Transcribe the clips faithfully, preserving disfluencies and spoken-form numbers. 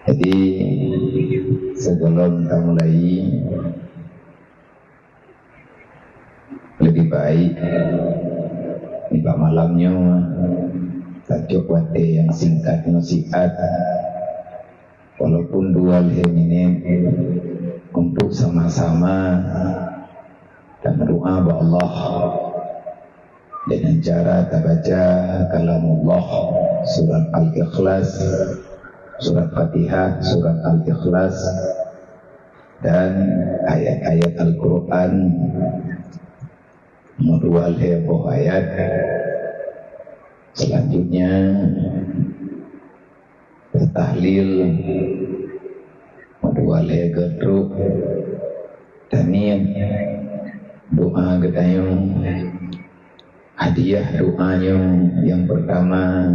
Jadi, sebelum kita mulai, lebih baik nibak malam nyoe tacok watèe nyang singkat nyoe siat, walaupun dua lhèe minit, untuk sama-sama tameudoa bak Allah dengan cara tabaca kalamullah, surat Al-Ikhlas, surat Fatihah, surat Al-Ikhlas, dan ayat-ayat Al-Quran, meudua lhèe boh ayat. Selanjutnya, tahlil, meudua lhèe geutrok, taniet, doa geutanyoe, hadiah doa nyoe nyang pertama,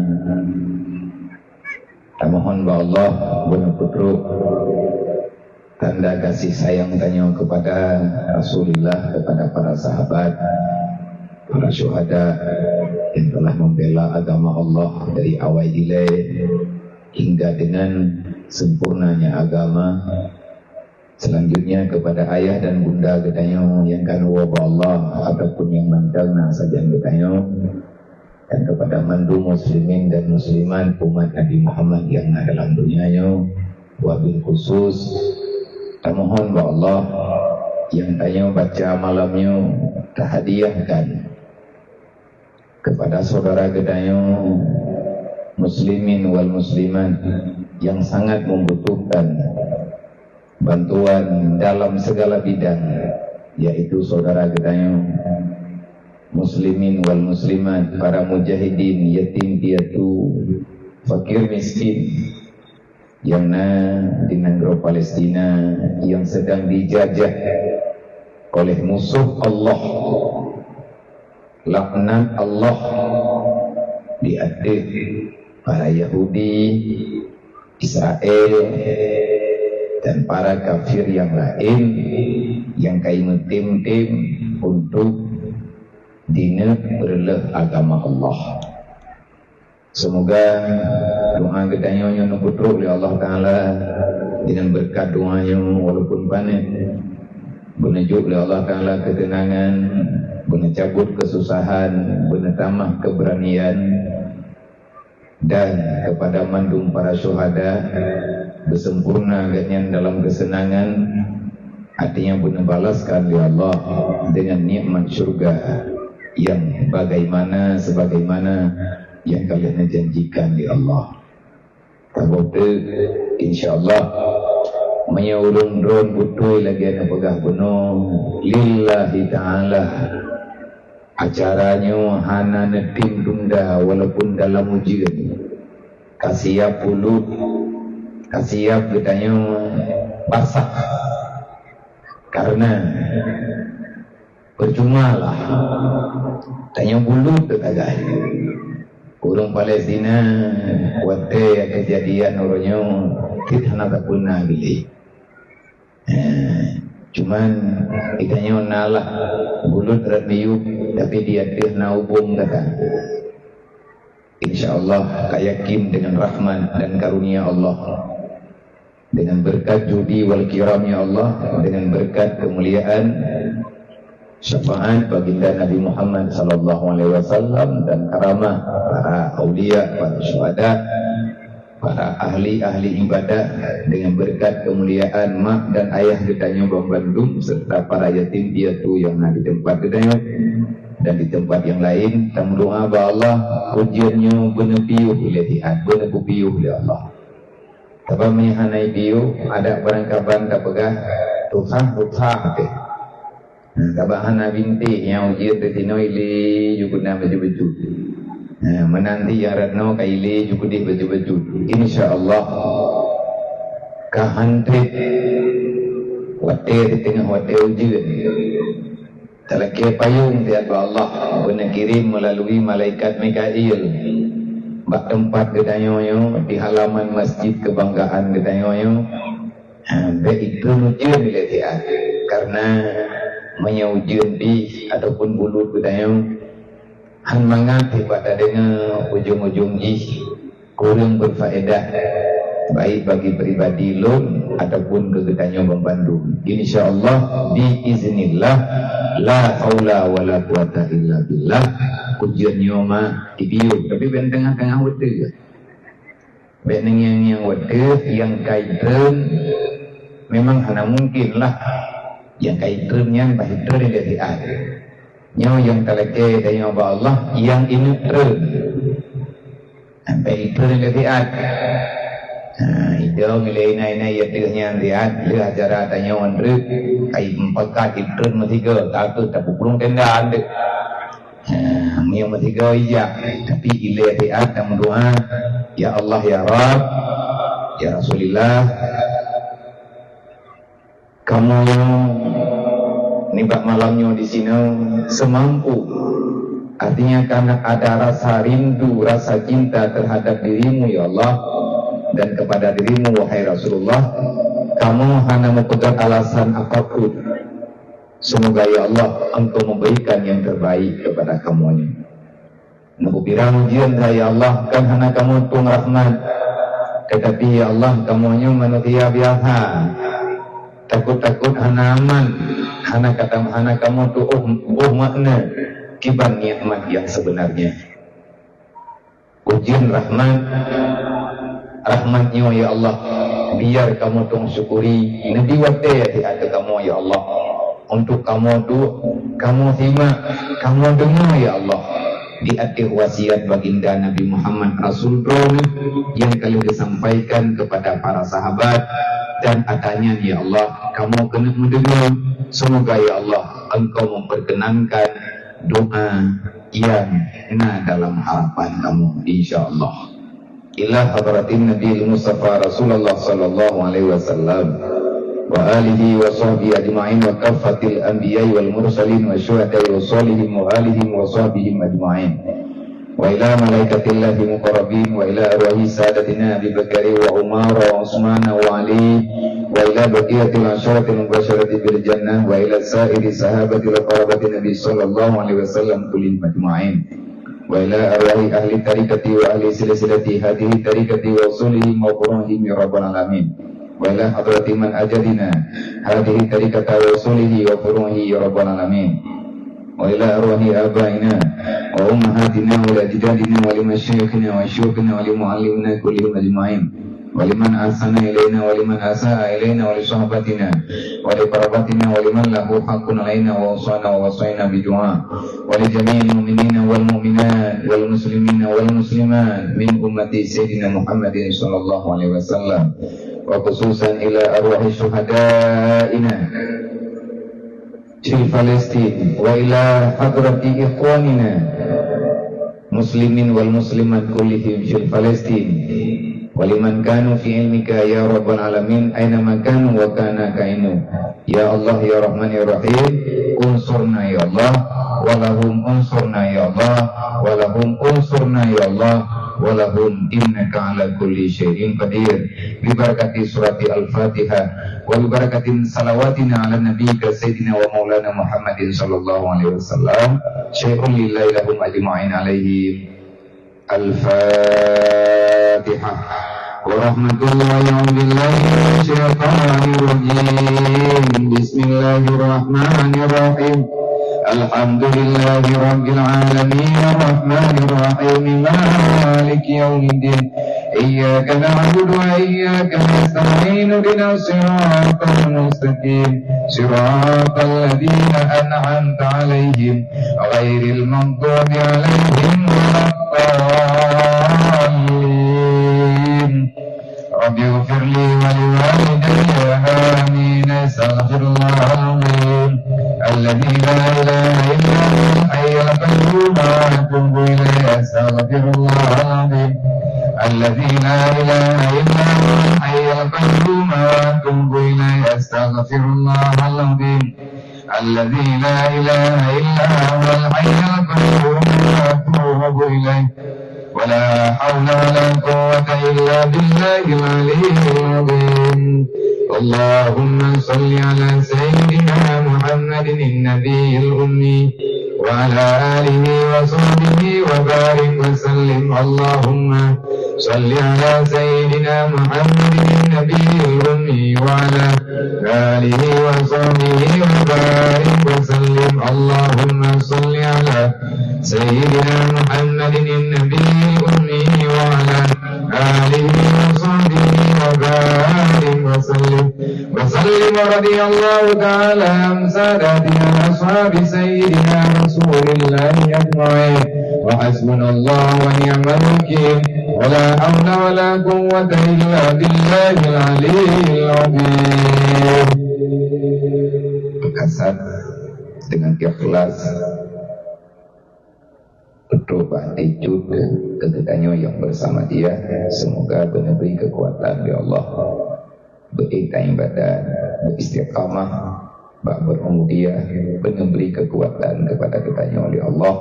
tamohon bak Allah beuneuputrok tanda kasih sayang tanyoe kepada Rasulullah, kepada para sahabat, para syuhada yang telah membela agama Allah dari awai ilée hingga dengan sempurnanya agama. Selanjutnya kepada ayah dan bunda geutanyoe nyang ka neuwoe bak Allah ataupun nyang mantong na sajan geutanyoe. Dan kepada mandum muslimin dan muslimat umat Nabi Muhammad nyang na dalam donya nyoe, wabil khusus, tamohon bak Allah nyang tanyoe baca malam nyoe tahadiahkan kepada saudara geutanyoe muslimin wal muslimat nyang sangat membutuhkan bantuan dalam segala bidang, yaitu saudara geutanyoe muslimin wal muslimat, para mujahidin, yatim piatu, fakir miskin, nyang na di nanggroe Palestina nyang sedang dijajah oleh musuh Allah. Laknat Allah di ateueh para Yahudi, Israel, dan para kafir nyang laén nyang ka imeutem-tem untuk jineuk peureuloh agama Allah. Seumoga doa geutanyoe nyoe neupeutrok lé Allah Taala deungon beureukat doa nyoe, walaupun paneuk. Beuneujok lé Allah Taala keuteunangan, beuneucabot keususahan, beuneutamah keubeuranian, dan keupada mandum para syuhada, beuseumpurna geuhnyan dalam keuseunangan, artinya beuneubalaskan lé Allah deungon nikmat syurga nyang bagaimana, sebagaimana nyang ka lheueh neujanjikan lé Allah. Saboh teuk, insya Allah, meunyoe ureuëng droen beutôi lagée neupeugah bunoe, lillahi ta'ala, acara nyoe hana neutem tunda walaupun dalam ujeuen. Ka siab pulut, ka siab geutanyoe basah. Karena percumalah tanyoe bulut teuh tagai. Ureuëng Palestina watée keujadian uroe nyoe cit hana tapeuna biléh. Eh, cuman geutanyoe na lah bulut rot miyueb, tapi di ateueh na ubong gata. Insya Allah, ka yakin dengan rahmat dan karunia Allah. Dengan berkat judi wal kiramnya Allah, dengan berkat kemuliaan syafaat baginda Nabi Muhammad sallallahu alaihi wasallam dan karamah para aulia, para syuhada, para ahli-ahli ibadah, dengan berkat kemuliaan mak dan ayah geutanyoe bandum serta para yatim piatu yang na di tempat geutanyoe dan di tempat yang lain, tameudoa bak Allah, ujeuen nyoe beuneupiôh lé Tuhan, beuneupiôh lé Allah. Sabab meunyoe hana ipiôh, adat barangkaban tapeugah, tusah-tusah teuh. Nah, sabab hana bintéh nyang ujeuen teuh sinoe ilé ju keudeh bacut-bacut. Nah, meunan cit nyang rot noe ka ilé ju keudeh bacut-bacut. Insya Allah, ka han treb watée di teungoh watée ujeuen. Talakée payong siat bak Allah, beuneukirém meulalui malaikat Mikail bak teumpat geutanyoe nyoe, di halaman masjid keubanggaan geutanyoe nyoe. Ha, bék ikheun ujeuen ilée siat, kareuna meunyoe ujeuen pih ataupun bulut geutanyoe, han mangat bak tadeungoe ujong-ujong jih kureueng beufaedah, baik bagi pribadi lôn ataupun keu geutanyoe banmandum. Insya Allah, bi iznillah, la haula wala quwata illa billah, ujeuen nyoe ma tibiu, tapi ban teungoh-teungoh watèe. Bèk neungieng-ngieng watèe nyang ka itreun, memang hana mungkin lah. Nyang ka itreun nyan bah itreun lé siat. Nyoe nyang talakèe tanyoe bak Allah, nyang ineuek treun. Sampai itreun lé siat. Ha, idong lé inan-inan ateueh nyan siat, lheueh acara tanyoe treuk, kai meupakat itreun meusigoe, ka keuh tapeuprong tenda andeuek. Ha, meunyoe meusigoe ijak, tapi ilèe siat dan meudoa, "Ya Allah, ya Rabb, ya Rasulillah, kamoe nibak malam nyoe disinoe seumampu." Artinya, karena ada rasa rindu, rasa cinta terhadap dirimu, ya Allah, dan kepada dirimu, wahai Rasulullah, kamoe hana meupeugah alasan apapun. Semoga, ya Allah, Engkau memberikan yang terbaik kepada kamoe nyoe. Neupeubilang ujeuen that, ya Allah, kan hana kamoe tueng rahmat. Tetapi, ya Allah, kamoe nyoe manusia biasa. Takot-takot hana aman, hana kata, hana kamoe tuoh boh makna kiban nikmat yang sebenarnya. Ujeuen rahmat, rahmat nyoe, ya Allah, biar kamoe tueng syukuri, neubi watèe di ateueh kamoe, ya Allah, untuk kamoe duek, kamoe simak, kamoe deungoe, ya Allah, di ateueh wasiat baginda Nabi Muhammad Rasul Droeneuh nyang ka lheueh disampaikan kepada para sahabat, dan ata nyan, ya Allah, kamoe keuneuk meudeungoe. Semoga, ya Allah, Engkau memperkenankan doa nyang na dalam harapan kamoe, insya Allah. Ila hadratin Nabi Mustafa Rasulullah sallallahu alaihi wasallam, wa alihi wa sahbihi ajma'in, wa kaffatil anbiya'i wal mursalin wa syuhada'i wa sholihin wa alihim wa sahbihim ajma'in. Wa ila malaikatillahi muqarrabin, wa ila arwahi sadatina Abi Bakari wa Umar wa Utsman wa Ali, wa ila baqiyatil asyaratil mubasyarati bil jannah, wa ila sairi sahabati wa qarabati Nabi sallallahu alaihi wasallam kullihim ajma'in. Wa ila arwahi ahli tariqati wa ahli silsilati hadhihi tariqati wa usulihim wa furu'ihim ya rabbal alamin. Wa ila hadrati man ajadina hadhihi tariqata wa usulihi wa furu'ihi ya rabbal alamin. Wa ila arwahi abaina wa ummahatina wa li ajdadina wa li masyayikhina wa syuyukhina wa li muallimina kullihim ajma'in. Wa liman ahsana ilaina wa liman asa'a ilaina wa li sahabatina wa li qarabatina wa liman lahu haqqun alaina wa awsana wa wasaina bi du'a. Wa li jami'il mu'minina wal mu'minat wal muslimina wal muslimat min ummati Sayyidina Muhammadin sallallahu alaihi wasallam. Wa khususan ila arwahi syuhadaina fil Palestin, wa ila hadrati ikhwanina muslimin wal muslimat kullihim fil Palestin, wa liman kanu fi ilmika ya rabbal alamin, aina ma kanu wa kana kainu. Ya Allah, ya Rahman, ya Rahim, unsurna ya Allah, walahum unsurna ya Allah, walahum unsurna ya Allah, walahum innaka ala kulli syai'in qadir. Bi barakati surati Al-Fatihah, wa bi barakatin salawatina ala nabiyyika sayyidina wa maulana Muhammadin sallallahu alaihi wasallam. Syai'un lillahi lahum ajma'in alaihim. Al-Fatihah. Wa rahmatullahi wa billahi minasyaitanir rajim. Bismillahirrahmanirrahim. Alhamdulillahi rabbil alamin, arrahmanir rahim, maliki yaumiddin. Iyyaka na'budu wa iyyaka nasta'in. Ihdinas siratal mustaqim. Siratal ladzina an'amta 'alaihim ghairil maghdubi 'alaihim waladdallin. Rabbighfirli wa liwalidayya. Amin. Astaghfirullahal azim. Alladzi la ilaha illa huwal hayyul qayyum wa atubu ilaih. Astaghfirullahal azim. Alladzi la ilaha illa huwal hayyul qayyum wa atubu ilaih. Astaghfirullahal azim. Alladzi la ilaha illa huwal hayyul qayyum wa atubu ilaih. Wa la haula wa la quwwata illa billahil aliyyil azim. Allahumma shalli ala sayyidina Muhammadin an-nabiyil ummi wa ala alihi wa sahbihi wa barik wa sallim. Allahumma shalli ala sayyidina Muhammad النبي الأمي وعلى آله وصحبه وبارك وسلم. اللهم صل على سيدنا محمد النبي الأمي وعلى آله وصحبه وبارك وسلم. وسلم. رضي الله تعالى عن ساداتنا أصحاب سيدنا رسول الله أجمعين. وحسبنا الله ونعم الوكيل. ولا حول ولا قوة إلا بالله العلي العظيم. Peukasat dengan ikhlas, beutôi bak attitude keu geutanyoe nyang bersama dia. Semoga beuneubri keukuatan lé Allah. Beuék taibadat, beuistiqamah, bak berubudiah, beuneubri keukuatan keupada geutanyoe lé Allah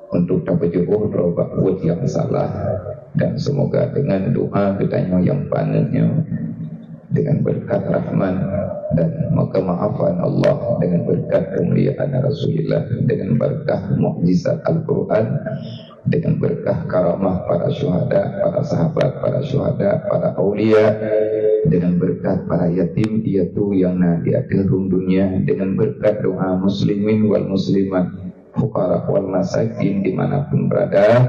untuk tapeujeuôh droe bak buet nyang salah, dan semoga deungon doa geutanyoe nyang paneuk nyoe, deungon beureukat rahmat dan keumaafan Allah, deungon beureukat keumuliaan Rasulullah, deungon beureukat mukjizat Al-Quran, dengan berkah karamah para syuhada, para sahabat para syuhada, para aulia, dengan berkat para yatim piatu nyang na di ateueh rhueng dunia, dengan berkat doa muslimin wal muslimat, fuqara wal masakin di mana pun berada.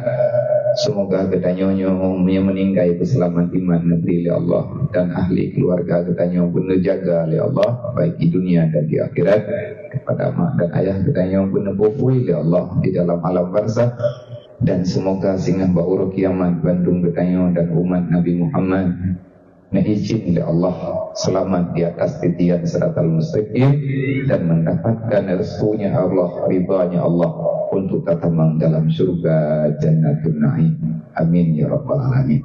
Semoga geutanyoe nyoe nyang meuninggai beuseulamat iman neubri lé Allah, dan ahli keluarga geutanyoe beuneujaga lé Allah, baik di dunia dan di akhirat. Kepada mak dan ayah geutanyoe beuneuboh bui lé Allah di dalam alam barzakh. Dan semoga singoh bak uroe kiamat bandum geutanyoe dan umat Nabi Muhammad neuizin lé Allah seulamat di atas titian siratal mustaqim dan mendapatkan restunya Allah, ridhanya Allah untuk tatamong dalam syurga Jannatun Naim. Amin ya rabbal alamin.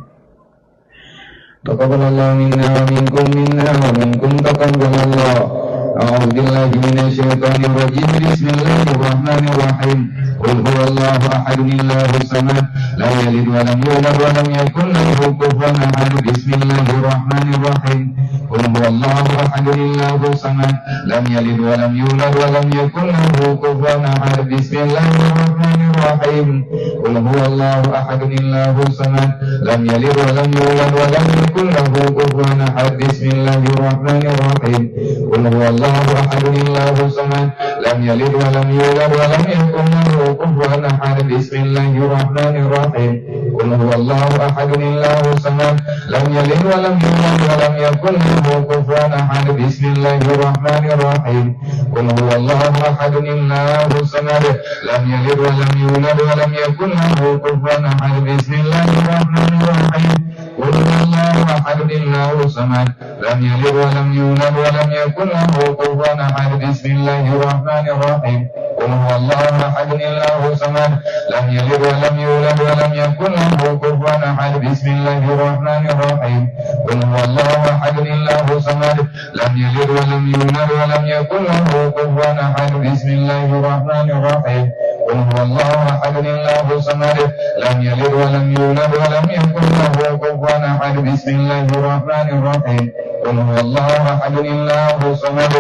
Taqabbalallahu minna wa minkum, minna wa minkum taqabbalallahu. A'udzubillahi minasy syaithanir rajim. Bismillahirrahmanirrahim. Qul huwallahu ahad, Allahus samad, lam yalid wa lam yulad wa lam yakul lahu kufuwan ahad. Bismillahirrahmanirrahim. Qul huwallahu ahad, Allahus samad, lam yalid wa lam yulad wa lam yakul lahu kufuwan ahad. Bismillahirrahmanirrahim. Qul huwallahu ahad, Allahus samad, lam yalid wa lam yulad wa lam yakul lahu kufuwan ahad. Bismillahirrahmanirrahim. Qul huwallahu ahad, Allahus samad, lam yalid wa lam yulad wa lam yakul lahu kufuwan ahad. Bismillahirrahmanirrahim. Qul huwallahu ahad, Allahus samad, lam yalid wa lam yulad wa lam yakul lahu kufuwan ahad. Bismillahirrahmanirrahim. Qul huwallahu ahad, Allahus samad, lam yalid wa lam yulad wa lam yakul lahu kufuwan ahad. Bismillahirrahmanirrahim. Qul huwallahu ahad, Allahus samad, lam yalid wa lam yulad wa lam yakul lahu kufuwan ahad. Bismillahirrahmanirrahim. Qul huwallahu ahad, Allahus samad, lam yalid wa lam yulad wa lam yakul lahu kufuwan ahad. Bismillahirrahmanirrahim. Qul huwallahu ahad, Allahus samad, lam yalid wa lam yulad wa lam yakul lahu kufuwan ahad. Bismillahirrahmanirrahim. Qul huwallahu ahad, Allahus samad, lam yalid wa lam yulad wa lam yakul lahu kufuwan ahad. Bismillahirrahmanirrahim. Qul huwallahu ahad, Allahus samad,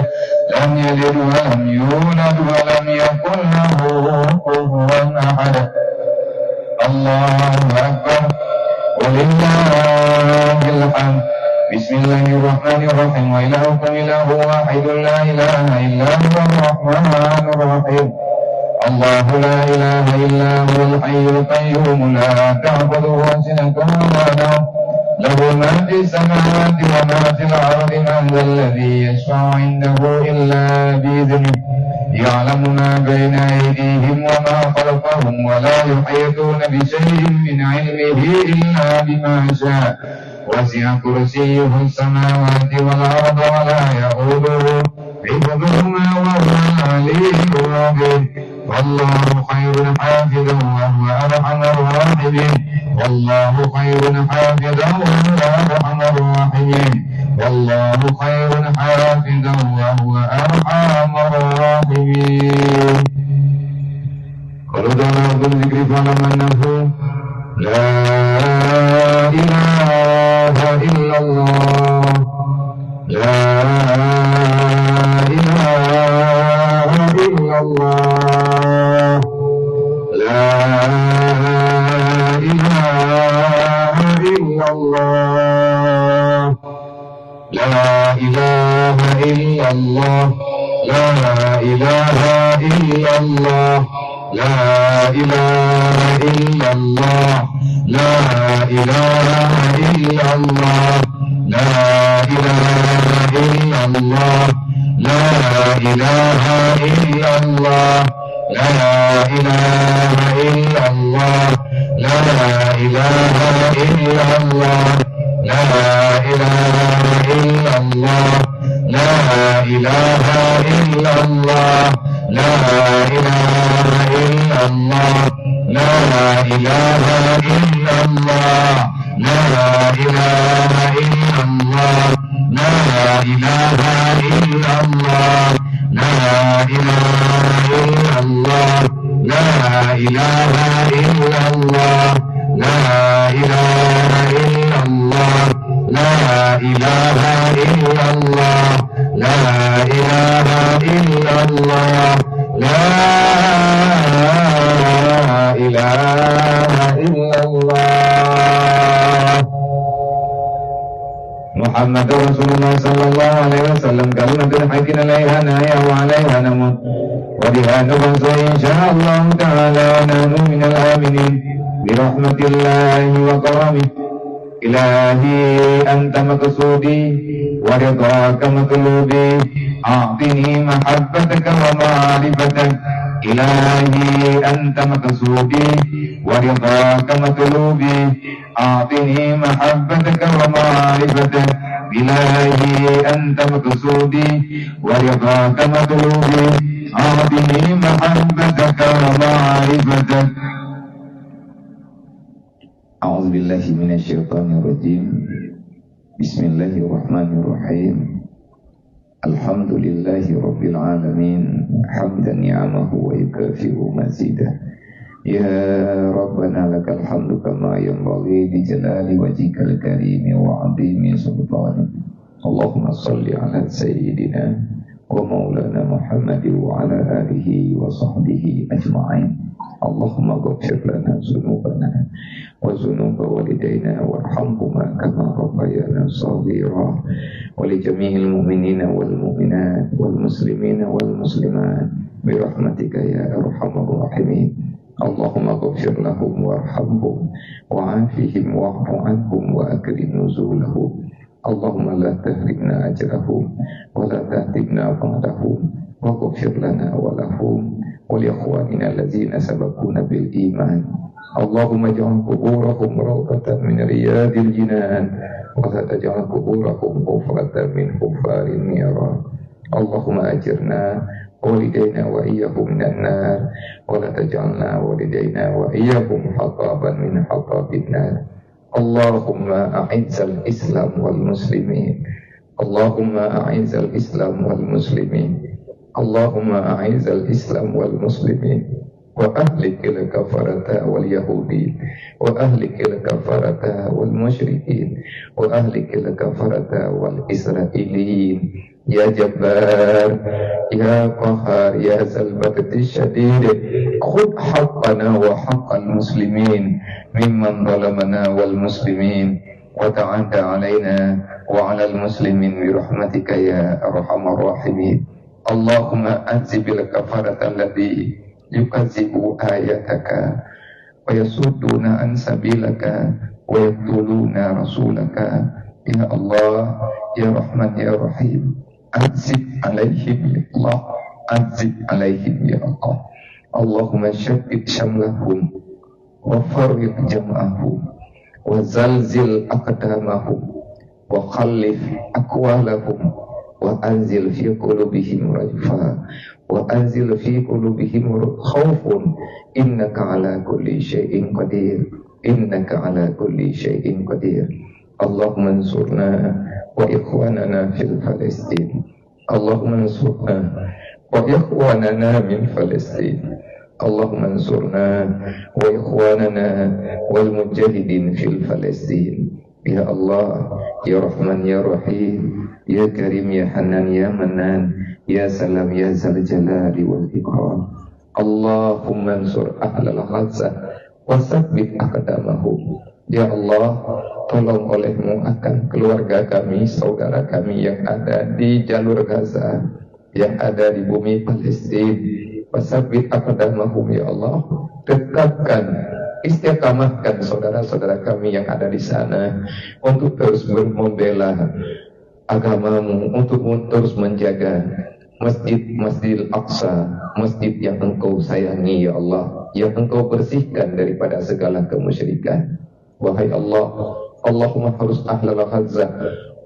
lam yalid wa lam yulad wa lam yakul lahu kufuwan ahad. Allahu akbar. Walillahil hamd. Bismillahirrahmanirrahim. Wa ilahukum ilahun wahidun la ilaha illa huwar rahmanur rahim. Allahu la ilaha illa huwal hayyul qayyum la ta'khudhuhu sinatun wa la nawm. Lahu ma fis samawati wa ma fil ardi. Man dzalladzi yashfa'u 'indahu illa bi idznihi. Ya'lamu ma baina aydihim wa ma khalfahum wa la yuhituna bi syai'in min 'ilmihi illa bima sha. Wasi'a kursiyyuhus samawati wal arda wa la ya'uduhu hifdhuhuma wa huwal 'aliyyul 'azhim. Wallahu khairun hafizan wa huwa arhamur rahimin. Wallahu khairun hafizan wa huwa arhamur rahimin. Wallahu khairun hafizan wa huwa arhamur rahimin. Qalu ta'ala, "Wa dzikri fa'lam annahu la ilaha illallah." La ilaha illallah. La ilaha illallah. لا إله إلا الله، لا إله إلا الله، لا إله إلا الله، لا إله إلا الله، لا إله إلا الله، لا إله إلا الله، لا إله إلا الله، لا إله إلا الله، لا إله إلا الله، لا إله إلا الله، لا إله إلا الله، لا إله إلا الله، لا إله إلا الله، لا إله إلا الله، لا إله إلا الله، لا إله إلا الله، لا إله إلا الله، لا إله إلا الله، لا إله إلا الله، لا إله إلا الله. محمد رسول الله صلى الله عليه وسلم، كلمة الحق عليها نحيا وعليها نموت، وبها نبعث إن شاء الله تعالى ونحن من الآمنين برحمة الله وكرمه. إلهي أنت مقصودي ورضاك مطلوبي، أعطني محبتك ومعرفتك. إلهي أنت مقصودي ورضاك مطلوبي، أعطني محبتك ومعرفتك. إلهي أنت مقصودي ورضاك مطلوبي، أعطني محبتك ومعرفتك. أعوذ بالله من الشيطان الرجيم. بسم الله الرحمن الرحيم. الحمد لله رب العالمين، حمدا يعمه ويكافئ مزيده. يا ربنا لك الحمد كما ينبغي لجلال وجهك الكريم وعظيم سلطانك. اللهم صل على سيدنا ومولانا محمد وعلى آله وصحبه أجمعين. اللهم اغفر لنا ذنوبنا وذنوب والدينا وارحمهما كما ربيانا صغيرا، ولجميع المؤمنين والمؤمنات والمسلمين والمسلمات برحمتك يا أرحم الراحمين. اللهم اغفر لهم وارحمهم وعافهم واعف عنهم وأكرم نزلهم. اللهم لا تحرمنا أجرهم ولا تهدمنا بعدهم، واغفر لنا ولهم ولإخواننا الذين سبقونا بالإيمان. اللهم اجعل قبورهم روضة من رياض الجنان، ولا تجعل قبورهم حفرة من حفر النيران. اللهم أجرنا ووالدينا وإياهم من النار، ولا تجعلنا ووالدينا وإياهم حطبا من حطب النار. اللهم أعز الإسلام والمسلمين. اللهم أعز الإسلام والمسلمين. اللهم أعز الإسلام والمسلمين. وأهلك الكفرة واليهودين. وأهلك الكفرة والمشركين. وأهلك الكفرة والإسرائيليين. يا جبار، يا قهار، يا ذا البطش الشديد، خذ حقنا وحق المسلمين ممن ظلمنا والمسلمين، وتعدى علينا وعلى المسلمين برحمتك يا أرحم الراحمين. اللهم عذب الكفرة الذي يكذب آياتك ويصدون عن سبيلك ويقتلون رسولك. يا الله، يا رحمن، يا رحيم، عذب عليهم يا الله، عذب عليهم يا الله. اللهم شتت شملهم وفرق جمعهم وزلزل أقدامهم وخلف أقوالهم وأنزل في قلوبهم رجفا وأنزل في قلوبهم خوف إنك على كل شيء قدير، إنك على كل شيء قدير. اللهم انصرنا وإخواننا في فلسطين. اللهم انصرنا وإخواننا من فلسطين. اللهم انصرنا وإخواننا والمجاهدين في فلسطين. يا الله، يا رحمن، يا رحيم، يا كريم، يا حنان، يا منان، يا سلام، يا ذا الجلال والإكرام. اللهم انصر أهل غزة وثبت أقدامهم. Ya Allah, tolong oleh-Mu akan keluarga kami, saudara kami yang ada di jalur Gaza, yang ada di bumi Palestin. Wasabbit aqdamahum, ya Allah, tegakkan, istiqamahkan saudara-saudara kami yang ada di sana untuk terus ber-, membela agama-Mu, untuk terus menjaga Masjid, Masjidil Aqsa, masjid yang Engkau sayangi, ya Allah, yang Engkau bersihkan daripada segala kemusyrikan. Wahai Allah, Allahumma harus ahlal Gaza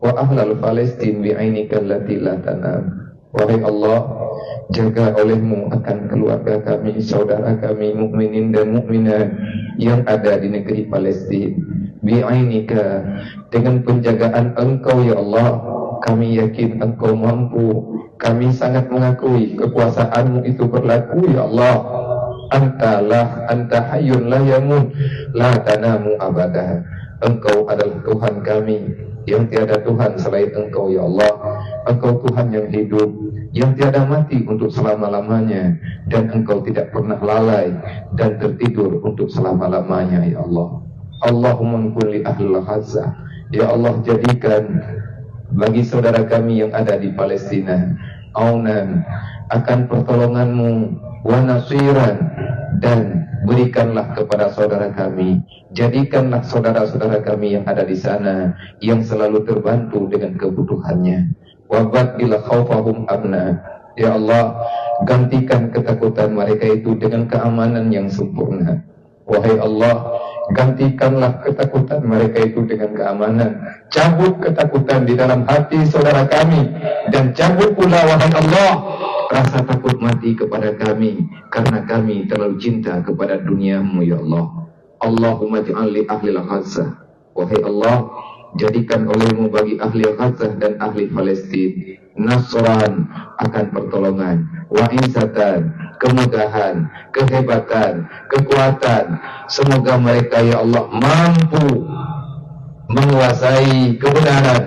wa ahlal Palestin bi ainika allati la tanam. Wahai Allah, jaga oleh-Mu akan keluarga kami, saudara kami, mukminin dan mukminat yang ada di negeri Palestin. Bi ainika, dengan penjagaan Engkau, ya Allah, kami yakin Engkau mampu. Kami sangat mengakui kekuasaan-Mu itu berlaku, ya Allah. Antalah, Anta hayyun la yamut, la tanamu abada. Engkau adalah Tuhan kami, yang tiada Tuhan selain Engkau, ya Allah. Engkau Tuhan yang hidup, yang tiada mati untuk selama-lamanya, dan Engkau tidak pernah lalai dan tertidur untuk selama-lamanya, ya Allah. Allahumma kun li ahli Gaza. Ya Allah, jadikan bagi saudara kami yang ada di Palestina aunan akan pertolongan-Mu, wa nasiran, dan berikanlah kepada saudara kami, jadikanlah saudara-saudara kami yang ada di sana yang selalu terbantu dengan kebutuhannya. Wa baddil khaufahum amna. Ya Allah, gantikan ketakutan mereka itu dengan keamanan yang sempurna. Wahai Allah, gantikanlah ketakutan mereka itu dengan keamanan. Cabut ketakutan di dalam hati saudara kami, dan cabut pula, wahai Allah, rasa takut mati kepada kami, karena kami terlalu cinta kepada dunia-Mu, ya Allah. Allahumma ij'al li ahli Gaza. Wahai Allah, jadikan oleh-Mu bagi ahli Gaza dan ahli Palestin nasran, akan pertolongan, wa izzatan, kemegahan, kehebatan, kekuatan. Semoga mereka, ya Allah, mampu menguasai kebenaran,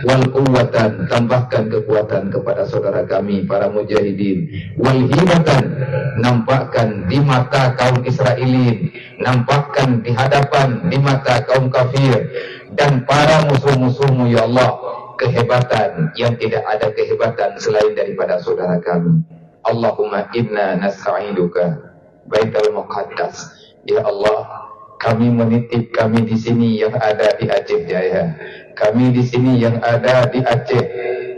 wal quwwatan, tambahkan kekuatan kepada saudara kami para mujahidin, wal hibatan, nampakkan di mata kaum Israilin, nampakkan di hadapan, di mata kaum kafir dan para musuh-musuh-Mu, ya Allah, kehebatan yang tidak ada kehebatan selain daripada saudara kami. Allahumma inna nasta'inuka Baitul Muqaddas. Ya Allah, kami menitip kami di sini yang ada di Aceh Jaya, kami di sini yang ada di Aceh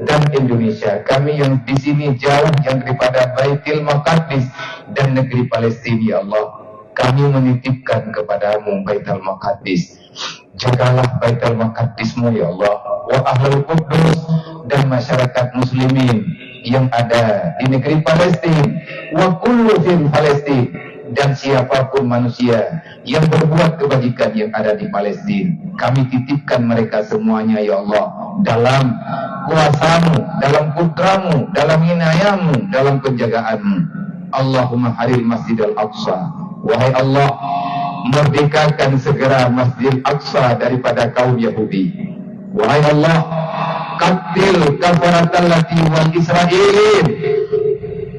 dan Indonesia, kami yang di sini jauh yang daripada Baitul Maqdis dan negeri Palestina, ya Allah. Kami menitipkan kepada-Mu Baitul Maqdis. Jagalah Baitul Maqdis-Mu, ya Allah. Wa ahlul Qudus, dan masyarakat muslimin yang ada di negeri Palestin. Wa kullu fil Palestin, dan siapapun manusia yang berbuat kebajikan yang ada di Palestin. Kami titipkan mereka semuanya, ya Allah, dalam kuasa-Mu, dalam kudrat-Mu, dalam inayah-Mu, dalam penjagaan-Mu. Allahumma harir Masjidal Aqsa. Wahai Allah, merdekakan segera Masjidil Aqsa daripada kaum Yahudi. Wahai Allah, qatil kafaratal lati wal Israilin.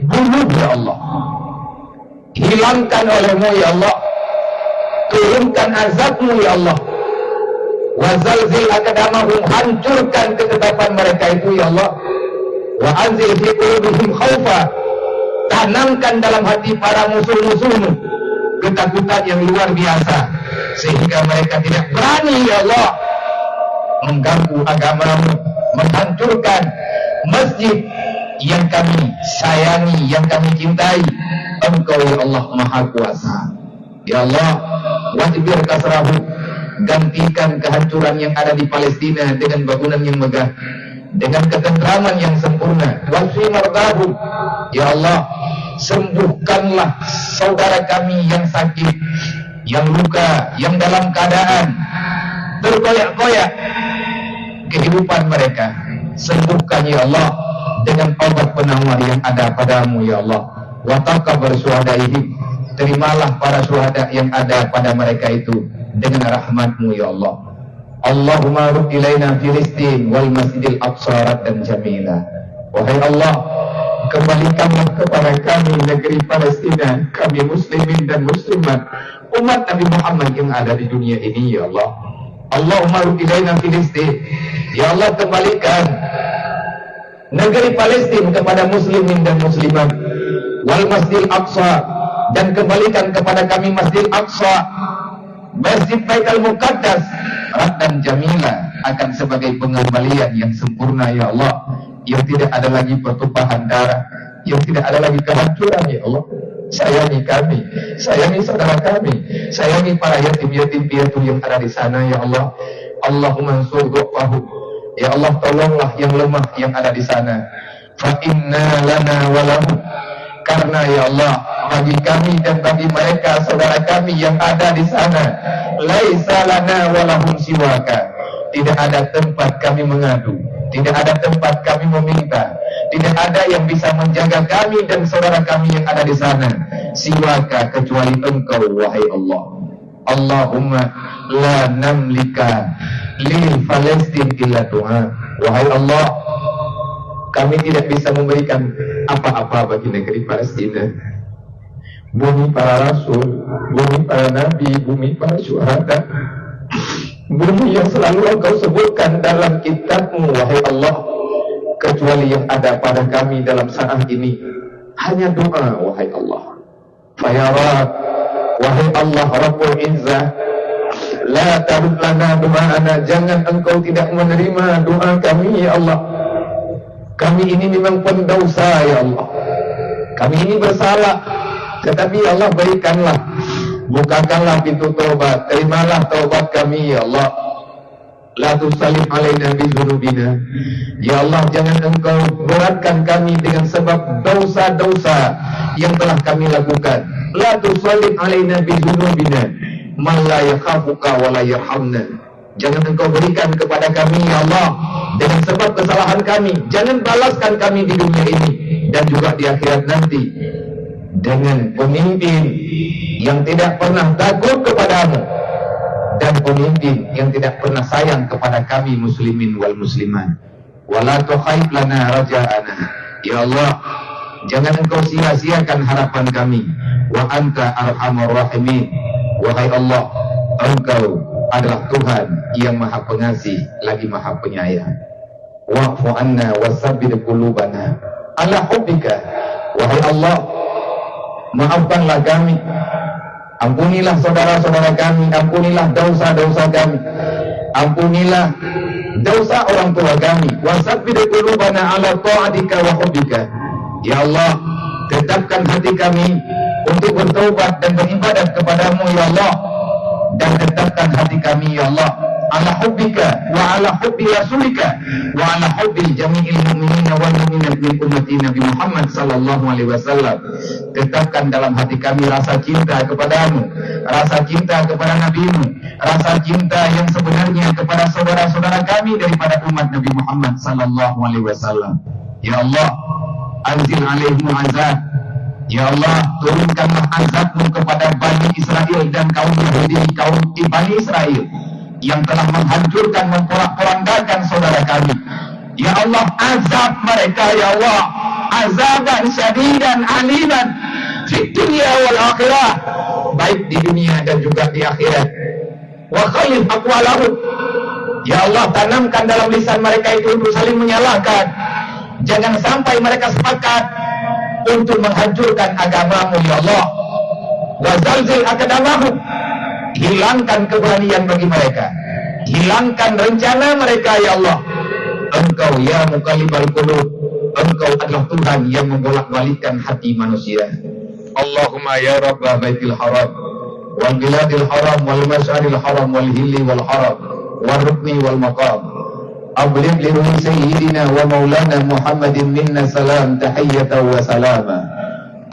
Bunuh, ya Allah. Hilangkan oleh-Mu, ya Allah. Turunkan azab-Mu, ya Allah. Wa zalzil aqdamahum, hancurkan ketetapan mereka itu, ya Allah. Wa anzil fi qulubihim khaufa, tanamkan dalam hati para musuh-musuh-Mu ketakutan yang luar biasa, sehingga mereka tidak berani, ya Allah, mengganggu agama-Mu, menghancurkan masjid yang kami sayangi, yang kami cintai. Engkau, ya Allah, Maha Kuasa. Ya Allah, wajbir kasrahu, gantikan kehancuran yang ada di Palestina dengan bangunan yang megah, dengan ketentraman yang sempurna. Wasfi mardahu, ya Allah, sembuhkanlah saudara kami yang sakit, yang luka, yang dalam keadaan terkoyak-koyak kehidupan mereka. Sembuhkan, ya Allah, dengan obat penawar yang ada pada-Mu, ya Allah. Wa taqabbal syuhadaihim, terimalah para syuhada yang ada pada mereka itu dengan rahmat-Mu, ya Allah. Allahumma rud ilaina Filistin wal Masjidil Aqsa raddan jamila. Wahai Allah, kembalikanlah kepada kami negeri Palestina, kami muslimin dan muslimat, umat Nabi Muhammad yang ada di dunia ini, ya Allah. Allahumma rud ilaina Filistin. Ya Allah, kembalikan negeri Palestin kepada muslimin dan muslimat, wal Masjidil Aqsa, dan kembalikan kepada kami Masjidil Aqsa, Masjid Baitul Muqaddas, raddan jamila, akan sebagai pengembalian yang sempurna, ya Allah, yang tidak ada lagi pertumpahan darah, yang tidak ada lagi kehancuran, ya Allah. Sayangi kami, sayangi saudara kami, sayangi para yatim-yatim piatu yang ada di sana, ya Allah. Allahumma ansur du'fahum. Ya Allah, tolonglah yang lemah yang ada di sana. Fa inna lana wa lahum. Karena, ya Allah, bagi kami dan bagi mereka, saudara kami yang ada di sana, laisa lana wa lahum siwaka. Tidak ada tempat kami mengadu, tidak ada tempat kami meminta, tidak ada yang bisa menjaga kami dan saudara kami yang ada di sana, siwaka, kecuali Engkau, wahai Allah. Allahumma la namlika li Palestin illa du'a. Wahai Allah, kami tidak bisa memberikan apa-apa bagi negeri Palestina. Bumi para rasul, bumi para nabi, bumi para syuhada, bumi yang selalu Engkau sebutkan dalam kitab-Mu, wahai Allah, kecuali yang ada pada kami dalam saat ini hanya doa, wahai Allah. Fa ya Rabb, wahai Allah Rabbul Izzah, la tarud lana du'aana, jangan Engkau tidak menerima doa kami, ya Allah. Kami ini memang pendosa, ya Allah. Kami ini bersalah, tetapi, ya Allah, berikanlah, bukakanlah pintu taubat, terimalah taubat kami, ya Allah. La tusallit alaina bizunubina. Ya Allah, jangan Engkau beratkan kami dengan sebab dosa-dosa yang telah kami lakukan. La tusallit alaina bizunubina man la yakhafuka wa la yarhamna. Jangan Engkau berikan kepada kami, ya Allah, dengan sebab kesalahan kami. Jangan balaskan kami di dunia ini dan juga di akhirat nanti dengan pemimpin yang tidak pernah takut kepada-Mu dan pemimpin yang tidak pernah sayang kepada kami muslimin wal muslimat. Wa la tukhaib lana raja'ana. Ya Allah, jangan Engkau sia-siakan harapan kami. Wa anta arhamar rahimin. Wahai Allah, Engkau adalah Tuhan yang Maha Pengasih lagi Maha Penyayang. Wa'fu anna wa sabbit qulubana ala hubbika. Wahai Allah, maafkanlah kami. Ampunilah saudara-saudara kami, ampunilah dosa-dosa kami. Ampunilah dosa orang tua kami. Wa sabbit qulubana ala ta'atika wa hubbika. Ya Allah, tetapkan hati kami untuk bertaubat dan beribadat kepada-Mu, ya Allah. Dan tetapkan hati kami, ya Allah, ala hubbika wa ala hubbi rasulika wa ala hubbi jami'il mu'minina wal mu'minat min ummati Nabi Muhammad sallallahu alaihi wasallam. Tetapkan dalam hati kami rasa cinta kepada-Mu, rasa cinta kepada Nabi-Mu, rasa cinta yang sebenarnya kepada saudara-saudara kami daripada umat Nabi Muhammad sallallahu alaihi wasallam. Ya Allah, anzil alaihim azab. Ya Allah, turunkanlah azab-Mu kepada Bani Israel dan kaum Yahudi, kaum Bani Israel yang telah menghancurkan, memporak-porandakan saudara kami. Ya Allah, azab mereka, ya Allah, azaban syadidan aliman fid dunya wal akhirah, baik di dunia dan juga di akhirat. Wa khalif aqwalahum. Ya Allah, tanamkan dalam lisan mereka itu untuk saling menyalahkan. Jangan sampai mereka sepakat untuk menghancurkan agama-Mu, ya Allah. Wa zalzil aqdamahum. Hilangkan keberanian bagi mereka. Hilangkan rencana mereka, ya Allah. Engkau, ya muqallibal qulub, Engkau adalah Tuhan yang membolak-balikkan hati manusia. Allahumma ya Rabba Baitil Haram, wal Biladil Haram, wal Masy'aril Haram, wal Hilli wal Haram, wal Rukni wal Maqam. Abligh li ruhi Sayyidina wa Maulana Muhammadin minna salam tahiyatan wa salama.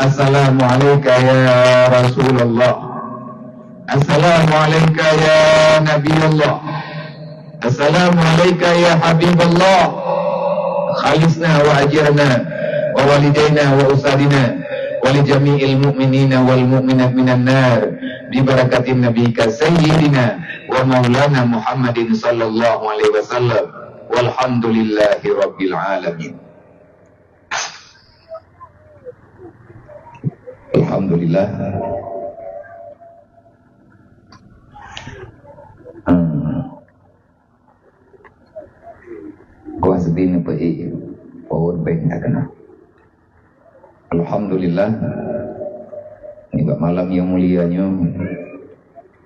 Assalamu alaika ya Rasulullah. Assalamu alaika ya Nabi Allah. Assalamu alaika ya Habib Allah. Khalisna wa ajirna wa walidaina wa ustadzina wa li jami'il mu'minina wal mu'minat minan nar bi barakatin nabika sayyidina wa maulana Muhammadin sallallahu alaihi wasallam. Walhamdulillahi rabbil alamin. Alhamdulillah. Hmm. Kuah seudin peuék power bank takeunoe. Alhamdulillah, nibak malam nyang mulia nyoe,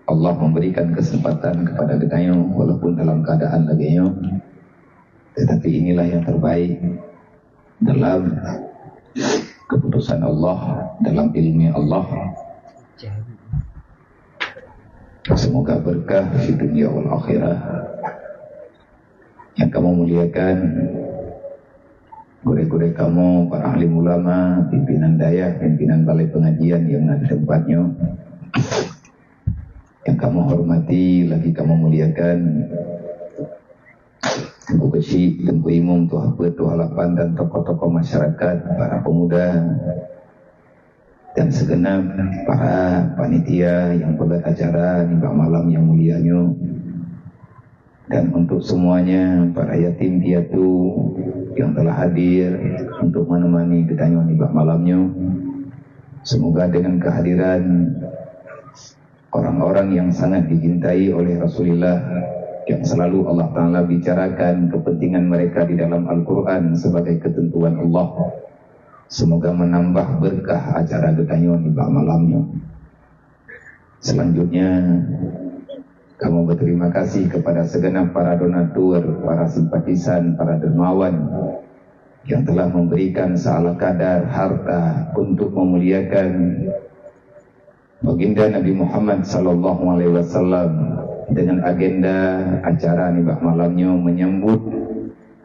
Allah memberikan kesempatan kepada geutanyoe, walaupun dalam keadaan lagée nyoe, tetapi inilah yang terbaik dalam keputusan Allah, dalam ilmu Allah. Semoga berkah di dunia wal akhirah. Yang kamoe muliakan, gurée-gurée kamoe, para alim ulama, pimpinan dayah, pimpinan balai pengajian yang na di tempat nyoe. Yang kamoe hormati, lagi kamoe muliakan, Teungku Keuchik, Teungku Imum, Tuha Peuet, Tuha Lapan, dan tokoh-tokoh masyarakat, para pemuda, dan segenap para panitia yang peugét acara nibak malam nyang mulia nyoe. Dan untuk semuanya, para yatim piatu yang telah hadir untuk menemani geutanyoe nibak malam nyoe. Semoga dengan kehadiran orang-orang yang sangat dicintai oleh Rasulullah, yang selalu Allah Ta'ala bicarakan kepentingan mereka di dalam Al-Quran sebagai ketentuan Allah, semoga menambah berkah acara geutanyoe nibak malam nyoe. Selanjutnya, kamoe berterima kasih kepada segenap para donatur, para simpatisan, para dermawan yang telah memberikan seala kadar harta untuk memuliakan Baginda Nabi Muhammad sallallahu alaihi wasallam dengan agenda acara nibak malam nyoe menyambut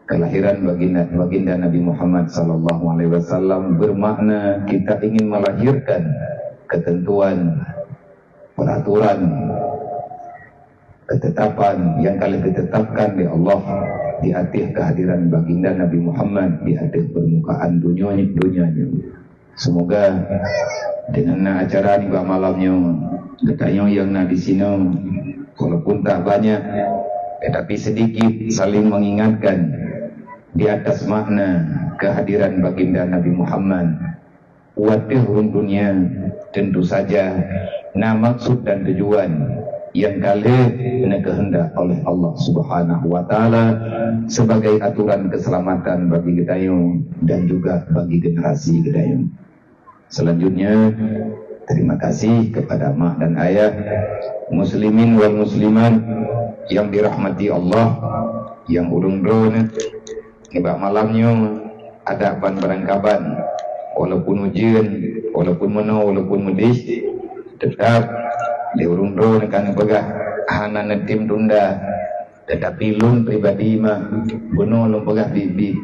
kelahiran Baginda, Baginda Nabi Muhammad sallallahu alaihi wasallam, bermakna kita ingin melahirkan ketentuan, peraturan, ketetapan yang ka lheueh ditetapkan lé Allah di ateueh kehadiran Baginda Nabi Muhammad di ateueh permukaan dunia ni, dunia ni. Semoga dengan na acara nibak malam nyoe, geutanyoe nyang na di sinoe, walaupun tak banyak, tetapi sedikit saling mengingatkan di atas makna kehadiran Baginda Nabi Muhammad. Watée ureuëng dunia, tentu saja na maksud dan tujuan yang ka lheueh neukeuheundak oleh Allah Subhanahu wa Ta'ala sebagai aturan keselamatan bagi geutanyoe dan juga bagi generasi geutanyoe. Selanjutnya, terima kasih kepada mak dan ayah, muslimin wal muslimat yang dirahmati Allah, yang ulôn droeneuh nibak malam nyoe adak ban barangkaban, walaupun ujeuen, walaupun meunoe, walaupun meudeh, teutap lé ureuëng droeneuh ka neupeugah hana neutem tunda. Tetapi lôn pribadi mah, bunoe lôn peugah biet-biet.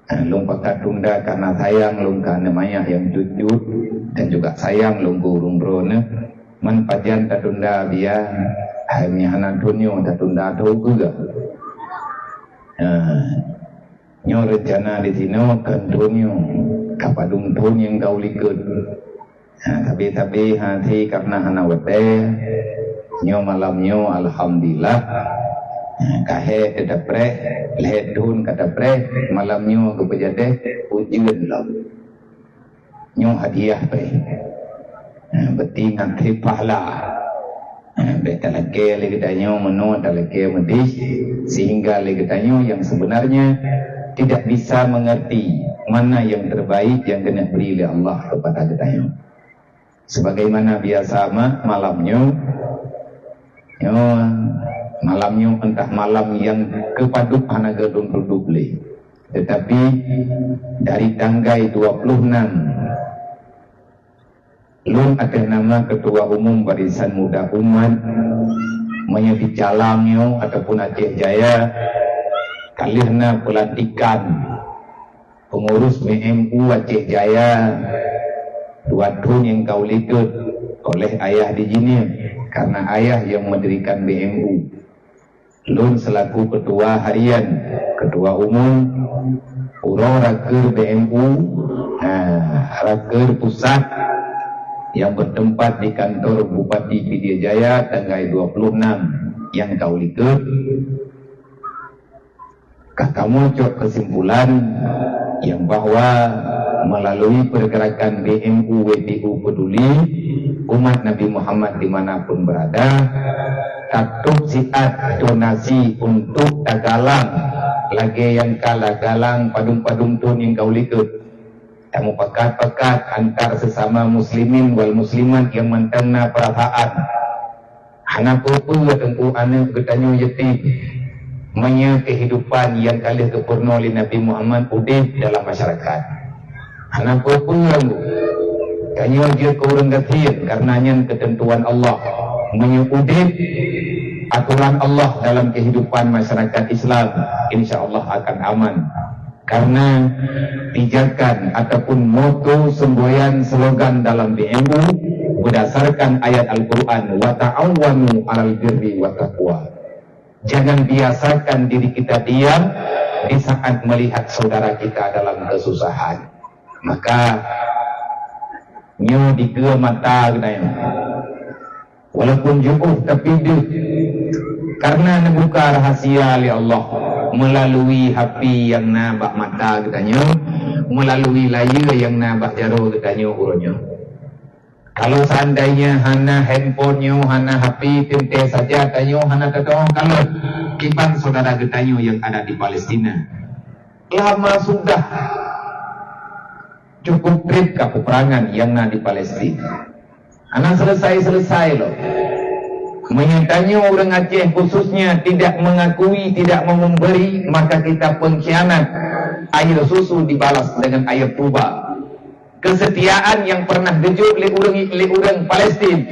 Ha, lôn pakat tunda karena sayang lôn keu aneuk manyak nyang cut-cut dan juga sayang lôn keu ureuëng droeneuh. Man pajan tatunda biya, hai meuhana thon nyoe tatunda tho geuga. Ha, nyoe reuncana di sinoe kon thon nyoe, ka padum thon nyang ka u likot. Ha, tapi, tapi, ha, si karena hana watée, nyoe malam nyoe, alhamdulillah, ha, ka hék teudapreh, lhée thon ka dapreh, malam nyoe geupeujadeh ujeuen lom. Nyoe hadiah preh. Ha, beuti ngon trép pahala. Ha, bék talakée lé geutanyoe meunoe talakée meudeh, sehingga lé geutanyoe yang sebenarnya tidak bisa mengerti mana yang terbaik yang keuneuk bri lé Allah kepada geutanyoe. Sebagaimana biasa ma-, malam nyoe, nyoe malam nyoe entah malam yang keupadub hana geudong tutup lé. Tetapi dari tanggai dua puluh enam, lôn ateueh nama Ketua Umum Barisan Muda Umat, meunyoe di Calang nyoe ataupun Aceh Jaya, ka lheueh na peulantikan pengurus B M U Aceh Jaya dua thon nyang ka u likot oleh ayah di jineuk, karena ayah yang mendirikan B M U. Lôn selaku ketua harian, ketua umum, uroe rakeur B M U, ha, rakeur pusat yang bertempat di kantor Bupati Pidie Jaya tanggai dua puluh enam nyang ka u likot, ka kamoe cok kesimpulan yang bahwa Melalui pergerakan B M U W P U Peduli, umat Nabi Muhammad dimanapun berada, tatôb siat donasi untuk tagalang lagèe nyang ka lagalang padum-padum thôn nyang ka u likôt. Tamupakat-pakat antar sesama muslimin wal muslimat nyang mantong na peurasaan. Hana peue-peue teungku aneuk geutanyoe yatim. Meunyoe keuhidupan nyang ka lheueh geupeurunoe lé Nabi Muhammad udép dalam masyarakat. Hana peue-peue teungku. Tanyoe jeuet keu ureueng gasien karena nyan keuteuntuan Allah. Meunyoe udép aturan Allah dalam keuhidupan masyarakat Islam, insya Allah akan aman. Karena pijakan ataupun moto semboyan slogan dalam B M U berdasarkan ayat Al-Quran, "Wa ta'awanu 'alal birri wa taqwa." Jangan biasakan diri kita diam di saat melihat saudara kita dalam kesusahan. Maka nyoe dikeue mata geutanyoe. Walaupun jiôh tapi deuh, karena neubuka rahasia lé Allah melalui api nyang na bak mata geutanyoe, melalui layeue nyang na bak jaroe geutanyoe uroe nyoe. Kalau seandainya hana handphone nyoe, hana api, teuntèe saja tanyoe hana tatu'oh kalon kiban saudara geutanyoe nyang ada di Palestina. Lama sudah cukup trép ka peperangan nyang na di Palestina. Hana selesai-selesai lom. Meunyoe tanyoe ureueng Aceh khususnya tidak mengakui, tidak mau memberi, maka kita pengkhianat. Air susu dibalas dengan air tuba. Kesetiaan yang pernah geujok lé ureueng, lé ureueng Palestina,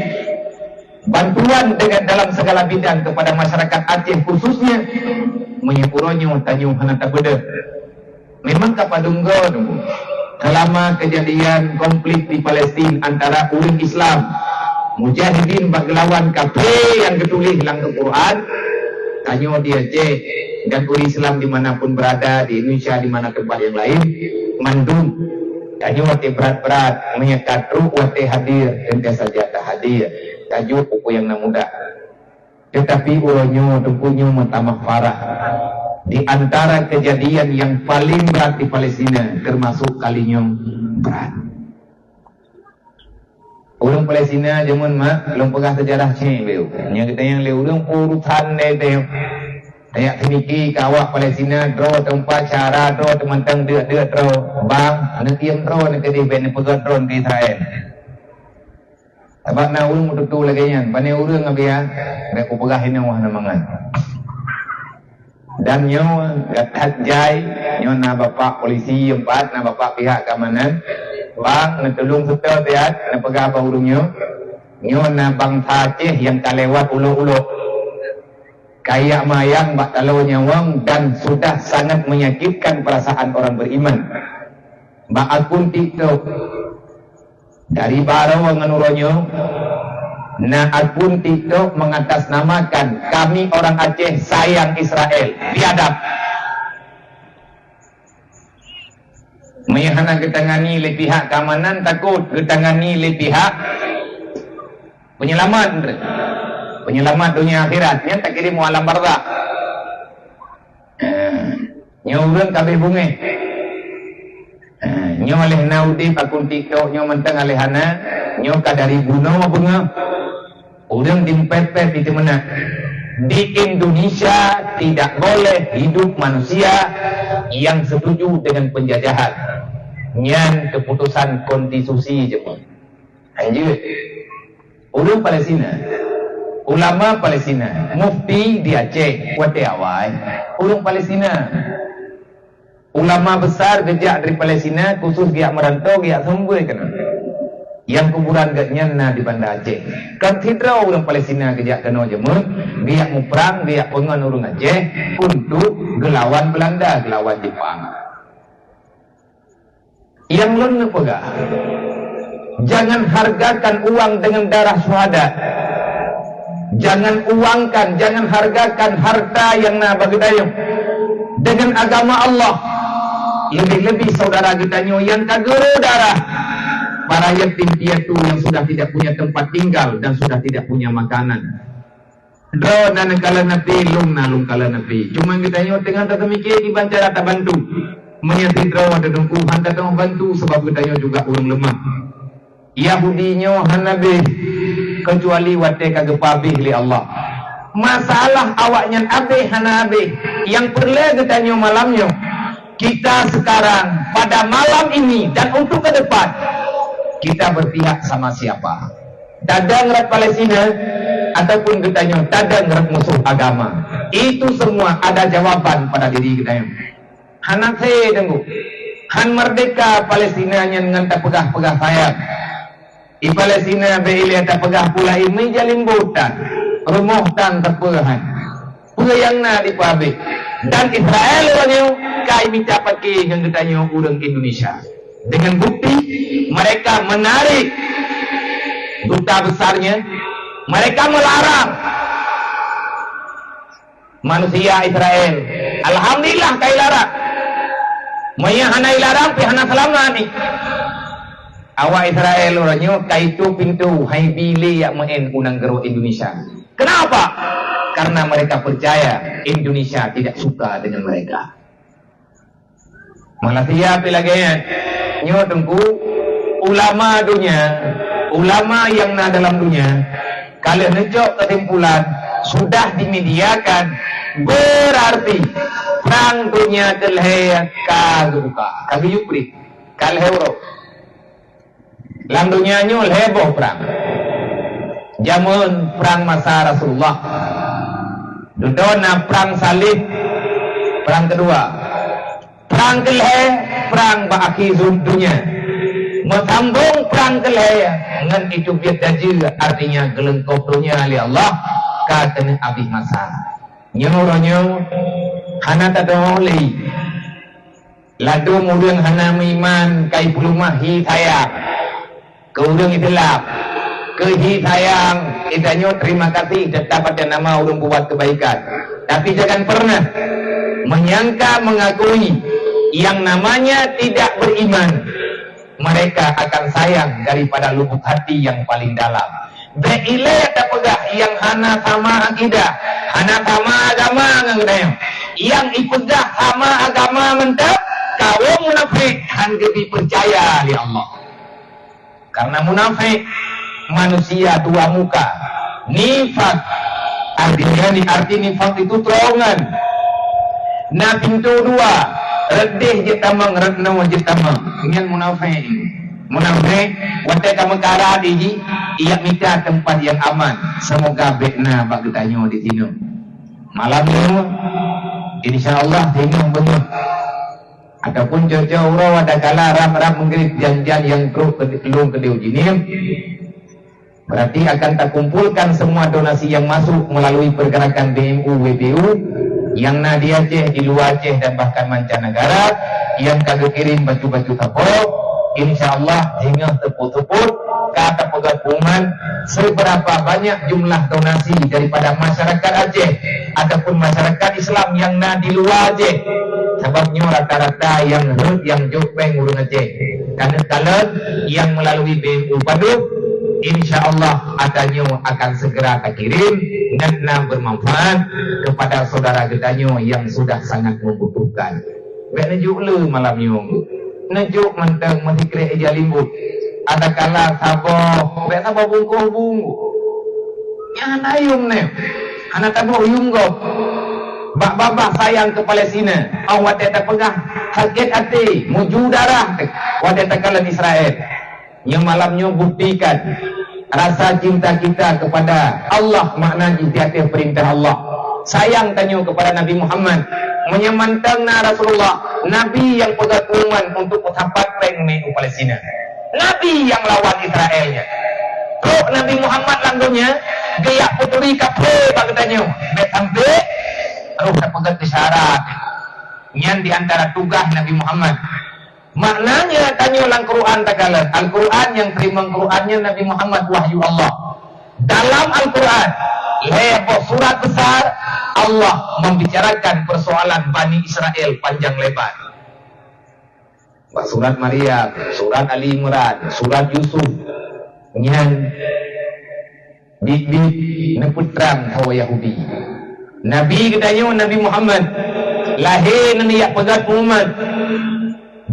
bantuan dengan dalam segala bidang kepada masyarakat Aceh khususnya, meunyoe uroe nyoe tanyoe hana tapeudeuh. Memang ka padum goe teungku. Selama kejadian konflik di Palestina antara ureueng Islam, mujahidin bak geulawan kafé nyang geutuléh lam Al-Quran, tanyoe di Aceh dan ureueng Islam di mana pun berada, di Indonesia, di mana tempat yang lain, mandum tanyoe watèe brat-brat, meunyoe ka trok watèe hadir, teuntèe saja tahadir, tajok peue nyang na mudah. Tetapi uroe nyoe teungku nyoe meutamah parah. Di antara kejadian yang paling berat di Palestina, termasuk kali nyoe berat. Ureueng Palestina jameun mak, lôn peugah sejarah cit beu. Nyang geutanyoe lé ureueng urusan deh deh. Tajak seuniki keu awak Palestina, droe teumpat syara, droe teumantong deuk-deuk droe. Bang, neutiem droe neukeudeh bèk neupeugöt droe keu Israel. Sabab na ureueng meututoe lagèe nyan, pane ureueng abiya, bèk kupeugah inoe hana mangat. Dan nyoe that jai, nyoe na bapak polisi empat, na bapak pihak keamanan. Bang, neutulông seutôt siat, neupeugah bak ureueng nyoe. Nyoe na bansa Aceh nyang ka lewat ulok-ulok. Kajak meuyang bak taloe nyawöng dan sudah sangat menyakitkan perasaan orang beriman. Bak akun TikTok, dari baroe ngon uroe nyoe, na akun TikTok mengatasnamakan kami orang Aceh sayang Israel. Biadab. Meunyoe hana geutangani lé pihak keamanan, takot geutangani lé pihak penyelamat. Penyelamat dunia akhirat, nyan takirém u alam barzakh. Eh, nyoe ureueng ka abéh beungéh. Eh, nyoe lheuh na udép akun TikTok nyoe mantong lheuh hana, nyoe ka dari bunoe beungéh. Ureueng di pet-pet itu meunan. Di Indonesia tidak boleh hidup manusia yang setuju dengan penjajahan. Nyan keputusan konstitusi jeuet. Lanjut. Ureueng Palestina, ulama Palestina, mufti di Aceh, watèe awai, ureueng Palestina. Ulama besar geujak dari Palestina, khusus geujak merantau, geujak seumeubeuet keunoe. Nyang kuburan geuh nyan na di Banda Aceh. Kon sidroe ureueng Palestina geujak keunoe jameun, geujak muprang, geujak peungon ureueng Aceh untuk geulawan Belanda, geulawan Jepang. Nyang lôn neupeugah, jangan hargakan uang dengan darah syuhada. Jangan uangkan, jangan hargakan harta nyang na bak geutanyoe dengan agama Allah. Lebih-lebih saudara geutanyoe nyang ka geurô darah, para yatim piatu yang sudah tidak punya tempat tinggal dan sudah tidak punya makanan. Droe na neukalon api, lôn na lôn kalon api. Cuma geutanyoe teungoh taseumike kiban cara tabantu. Meunyoe sidroe teungku hana teubantu sabab geutanyoe juga ureuëng leumah. Yahudi nyoe hana abéh, keucuali watée ka geupeuabéh lé Allah. Masalah awaknyan abéh hana abéh, nyang peureulée geutanyoe malam nyoe, kita sekarang, pada malam ini dan untuk ke depan, kita berpihak sama siapa? Tadong rot Palestina ataupun geutanyoe tadong rot musoh agama? Itu semua ada jawaban pada diri geutanyoe. Hana sé teungku. Han merdeka Palestina nyan ngon tapeugah-peugah sayang. Di Palestina bék ilée tapeugah pula imeuja limbot tan, rumoh tan teupeuhan. Peue nyang na dipeuabéh. Dan Israel uroe nyoe ka mita paké ngon geutanyoe ureuëng Indonesia. Dengan bukti mereka menarik duta besarnya, mereka melarang manusia Israel. Alhamdulillah ka ilarang. Meunyoe hana ilarang pih hana seulamat ni. Awak Israel uroe nyoe ka itôp pintoe hai bi lé jak meu'en u nanggroe Indonesia. Kenapa? Karena mereka percaya Indonesia tidak suka dengan mereka. Malaysia pih lagée nyan. Nyoe teungku, ulama dunia, ulama nyang na dalam dunia, ka lheueh neucok keusimpulan, sudah dimediakan, berarti prang dunia keulhée ka geubuka, ka geuyue preh, ka lhée uroe. Lam donya nyoe lhée boh prang. Jameun prang masa Rasulullah. Dudoe na prang salib, prang keudua. Prang keulhée, prang bak akhé zam-, donya. Meusambong prang keulhée ngon itu biet dajeue, artinya geuleungkop donya lé Allah ka keuneuk abéh masa. Nyoe uroe nyoe hana tadong lé. Ladôm ureuëng hana meuiman ka ipeuleumah hi sayang. Keu ureuëng Islam, keu hi sayang, geutanyoe terima kasih tetap atas nama ureuëng buat kebaikan. Tapi jangan pernah menyangka mengakui yang namanya tidak beriman. Mereka akan sayang daripada lubuk hati yang paling dalam. Bék ilée tapeugah nyang hana sama akidah, hana sama agama ngon geutanyoe. Nyang ipeugah sama agama mantong, kawöm munafék han geubri peucaya lé Allah. Karena munafék manusia dua muka. Nifak artinya ni, arti nifak itu terowongan. Na pintoe dua, rot déh jeuet tamong, rot noe jeuet tamong. Nyan munafék. Munafék, watée ka meukarat jih, ijak mita teumpat nyang aman. Semoga bék na bak geutanyoe di sinoe. Malam nyoe, insya Allah, singoh beungoh ataupun cocok uroe, adakala rab-rab meugrib jan-jan nyang trok keu lôn keudéh jinéh. Berarti akan takumpulkan semua donasi yang masuk melalui pergerakan B M U W B U yang na di Aceh, di luar Aceh dan bahkan mancanegara yang ka geukirim baju-baju sapo. Insya Allah, singoh teupot-teupot ka tapeugah pengumuman seberapa banyak jumlah donasi daripada masyarakat Aceh ataupun masyarakat Islam yang na di luar Aceh. Sabab nyoe rata-rata nyang rhot nyang jok péng ureuëng Aceh. Karena kalon nyang melalui B M U Padum, insya Allah ata nyoe akan segera takirim ngon na bermanfaat kepada saudara geutanyoe yang sudah sangat membutuhkan. Bék neujok le malam nyoe. Neujok mantong meusikrek ija limbot. Adakala saboh, bék saboh bungkôh-bungkôh. Nyang hana yuem nyoe. Hana taboh yuem gob. Bak babah sayang keu Palestina, 'oh watée tapeugah sakét até, muju darah watée takalon Israel. Nyoe malam nyoe buktikan rasa cinta kita kepada Allah, makna jih di ateueh perintah Allah. Sayang tanyoe kepada Nabi Muhammad. Meunyoe mantong na Rasulullah, Nabi nyang peugah pengumuman untuk peusapat péng mé u Palestina. Nabi nyang lawan Israel nyan. Trok Nabi Muhammad lam donya, geujak peuturi kafé bak geutanyoe. Bék sampai roh tapeugét keu syarat. Nyan di antara tugaih Nabi Muhammad. Maknanya tanyoe lam Quran takalon, Al-Quran nyang teurimong Quran nyan Nabi Muhammad wahyu Allah. Dalam Al-Quran, lhée boh surat besar, Allah membicarakan persoalan Bani Israel panjang lebar. Bak surat Maryam, surat Ali Imran, surat Yusuf, nyan biet-biet neupeutrang hawa Yahudi. Nabi geutanyoe Nabi Muhammad lahé ngon jak peugah pengumuman.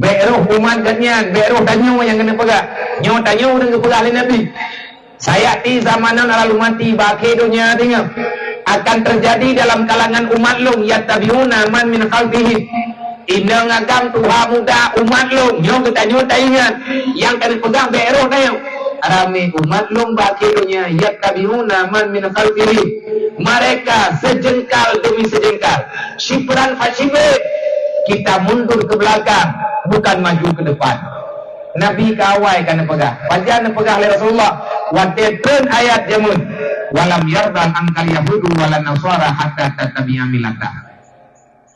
Bék roh umat geuhnyan, bék roh tanyoe nyang keuneuk peugah. Nyoe tanyoe ureuëng geupeugah lé Nabi. Sayati zamanan ala ummati, bak akhé donya teungoh akan teujadi dalam kalangan umat lôn, yattabi'una man min khalfihim. Inong agam tuha muda umat lôn, nyoe geutanyoe taingat, nyang ka neupeugah bék roh tanyoe. Ramé umat lôn bak akhé donya, yattabi'una man min khalfihim. Mereka sejengkal demi sejengkal, shibran fa shibrin, kita mundur ke belakang, bukan maju ke depan. Nabi ka awai ka neupeugah. Pajan neupeugah lé Rasulullah? Watée treun ayat jameun, "Walam yarda ankal yahudu walan nasara hatta tattabi'a millatahum."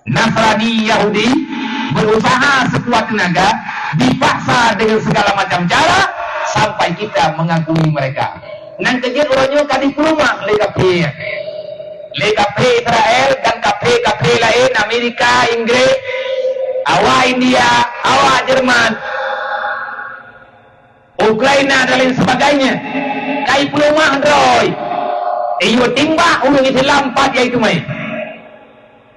Nasrani, Yahudi, berusaha sekuat tenaga, dipaksa dengan segala macam cara sampai kita mengakui mereka. Nyang keujeuet uroe nyoe ka dipeuleumah lé kafé. Lé kafé Israel dan kafé-kafé laén, Amerika, Inggris, awak India, awak Jerman, Ukraina dan lain sebagainya. Ka ipeuleumah droe. Iyue timbak ureuëng Islam pat yaitu mai.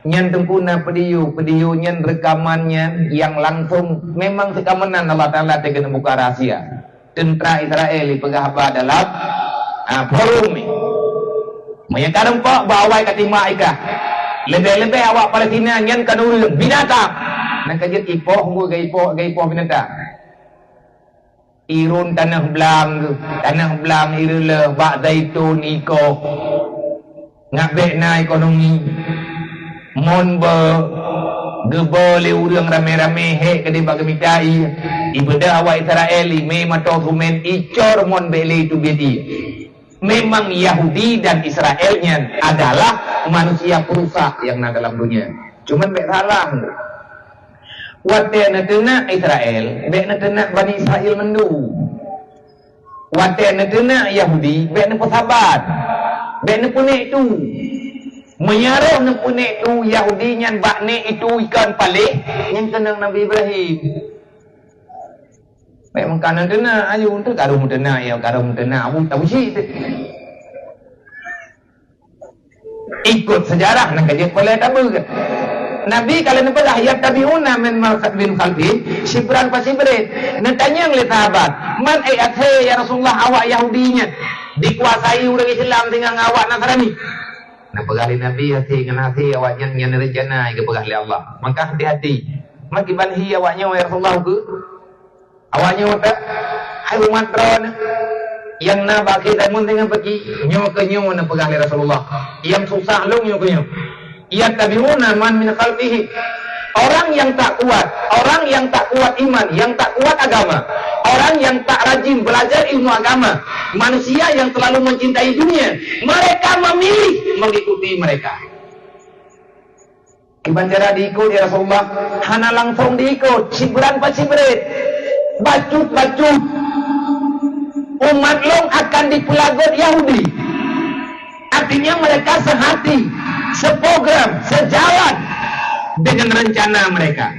Nyan teungku na video, video nyan rekaman nyan yang langsung memang seuka meunan Allah Taala teuka neubuka rahasia. Teuntra Israel ipeugah haba dalam, ah, forum ni. Meunyo ka rumpok, bak awai ka timbak ikah. Leubeh-leubeh awak Palestina nyan kon ureuëng, binatang. Nyang ka jeuet ipoh, ngon gaipoh, gaipoh binatang. Irun tanoh blang geuh, tanoh blang ireuleuh bak zaitun ikoh. Ngat bék na ekonomi. Mon beu geubeu lé ureuëng ramé-ramé hék keudeh bak geumita ié, ibeudôh awak Israel imé mantong seumén icor mon bék lé iteubiet ié. Memang Yahudi dan Israel nyan adalah manusia perusak nyang na dalam dunia. Cuman bék salah. Watée neuteunak Israel, bék neuteunak Bani Israel mandum. Watée neuteunak Yahudi, bék neupeusabat, bék neupeunék tu. Meunyo roh neupeunék tu Yahudi nyan bak nék itu ikon paléh, nyan keunong Nabi Ibrahim. Bék meukanan teunak, ayu tu karu meutenak, ya karu meutenak, abu tabu cit. Ikut sejarah nyang ka jeuet peulée tabeue. Nabi ka lheueh neupeugah, "Yattabi'una min mal-, min khalfi shibran fa shibrin." Neutanyong lé sahabat, "Man ai athé ya Rasulullah awak Yahudi nyan dikuasai ureuëng Islam deungon awak Nasrani?" Neupeugah lé Nabi, "Athé ngon athé awak nyan nyan rencana geupeugah lé Allah. Maka hati-hati. Makiban hi awak nyoe ya Rasulullah ukeue." Awak nyoe tak, hai umat droeneuh, nyang na bak akhé zaman deungon peuki, nyoe keuh nyoe neupeugah lé Rasulullah, nyang susah lom nyoe keuh nyoe. Yattabi'una man min khalfihi. Orang yang tak kuat, orang yang tak kuat iman, yang tak kuat agama, orang yang tak rajin belajar ilmu agama, manusia yang terlalu mencintai dunia, mereka memilih mengikuti mereka. Kiban cara diikut, ya Rasulullah? Hana langsung diikut, sibran pa sibrit, bacut-bacut. Umat lôn akan dipeulagot Yahudi. Artinya mereka sehati, seprogram, sejalan dengan rencana mereka.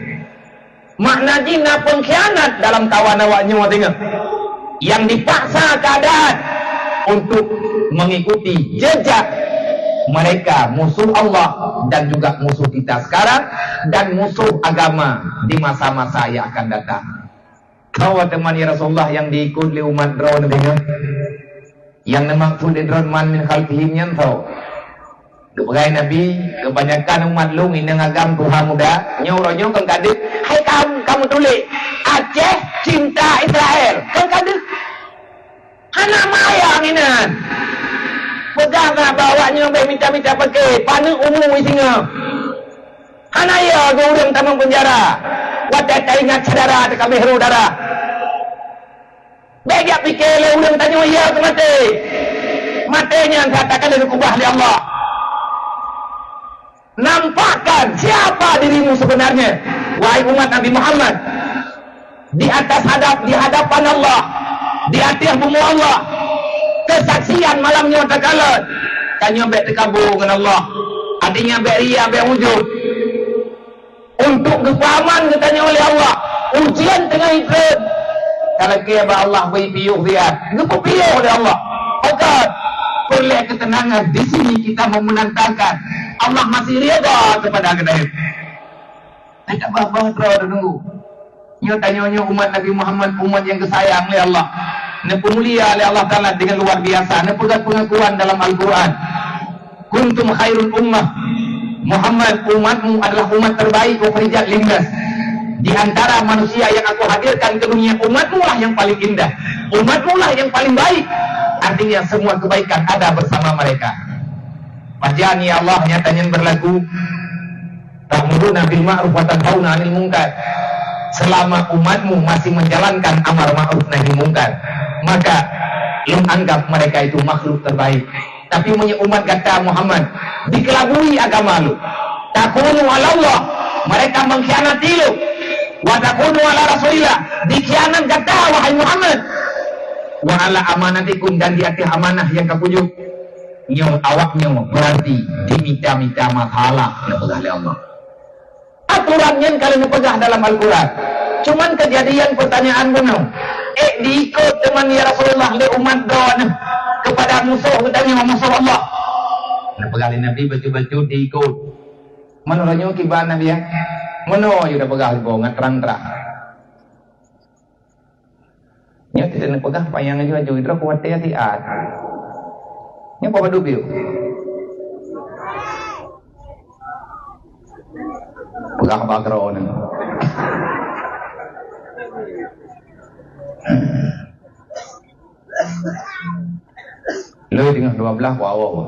Makna jih na pengkhianat dalam kawan awak nyoe teungoh, yang dipaksa keadaan untuk mengikuti jejak mereka, musuh Allah dan juga musuh kita sekarang dan musuh agama di masa-masa yang akan datang. Kawa teuma ya Rasulullah nyang diikut lé umat droeneuh teungoh? Nyang neumaksud lé droe man min khalfihim nyan soe? Geupeugah Nabi, "Keubanyakan umat lôn inong agam tuha muda, nyoe uroe nyoe kon ka deuh, hai kaum, kamoe tuléh, Aceh cinta Israel, kon ka deuh." Hana maya nginan. Peugah bak awak nyoe bék mita-mita paké, paneuk umu singoh. Hana ya keu ureuëng tamong peunjara. Watée taingat syedara teuka béh rôh darah. Bék jak pike lé ureuëng tanyoe ya keu maté. Maté nyan that akan lheueh geukubah lé Allah. Nampakkan siapa dirimu sebenarnya, wahai umat Nabi Muhammad, di atas hadap, di hadapan Allah, di ateueh bumoe Allah. Keusaksian malam nyoe takalon, tanyoe bék teukabu ngon Allah. Artinya bék ria, bék ujub. Untuk geupeuaman geutanyoe lé Allah, ujian teungoh itrön. Talakée bak Allah bri piôh siat, geupeupiôh lé Allah. Pakon? Peureulée keuteunangan di sini kita mau menantangkan Allah masih ridha kepada geutanyoe. Ada babah droe deungoe. Tanyoe nyoe umat Nabi Muhammad, umat nyang geusayang lé Allah. Neupeumulia lé Allah Taala dengan luar biasa. Neupeugah pengakuan dalam Al-Quran, "Kuntum khairun ummah." Muhammad, umatmu adalah umat terbaik, ukhrijat linnas. Di antara manusia yang aku hadirkan ke dunia, umatmu lah yang paling indah. Umatmu lah yang paling baik. Artinya semua kebaikan ada bersama mereka. Pajan ya Allah nyata nyan berlaku. Ta'muruna bil ma'ruf wa tanhauna 'anil munkar. Selama umatmu masih menjalankan amar ma'ruf nahi munkar, maka lôn anggap mereka itu makhluk terbaik. Tapi meunyoe umat gata Muhammad dikelabui agama lôn, takhunu 'ala Allah, mereka mengkhianati lôn, wa takhunu 'ala Rasulillah, dikhianat gata wahai Muhammad, wa 'ala amanatikum, dan di atas amanah nyang kapujoe. Nyoe awak nyoe berarti dimita-mita masalah, neupeugah lé Allah. Aturan nyan ka lheueh neupeugah dalam Al-Quran. Cuman kejadian pertanyaan bunoe, ék diikot teuma ya Rasulullah lé umat droeneuh kepada musoh geutanyoe, musoh Allah? Neupeugah lé Nabi, bacut-bacut diikot. Meunoe nyoe kiban Nabi, ya? Meunoe jeuet peugah lé boh ngon trang-trang. Nyoe teuh neupeugah panyang laju-laju, droe kuatir siat. Nyoe peue padub yue? Peugah bak droeneuh. Lheueh teungoh dua belas wawoe.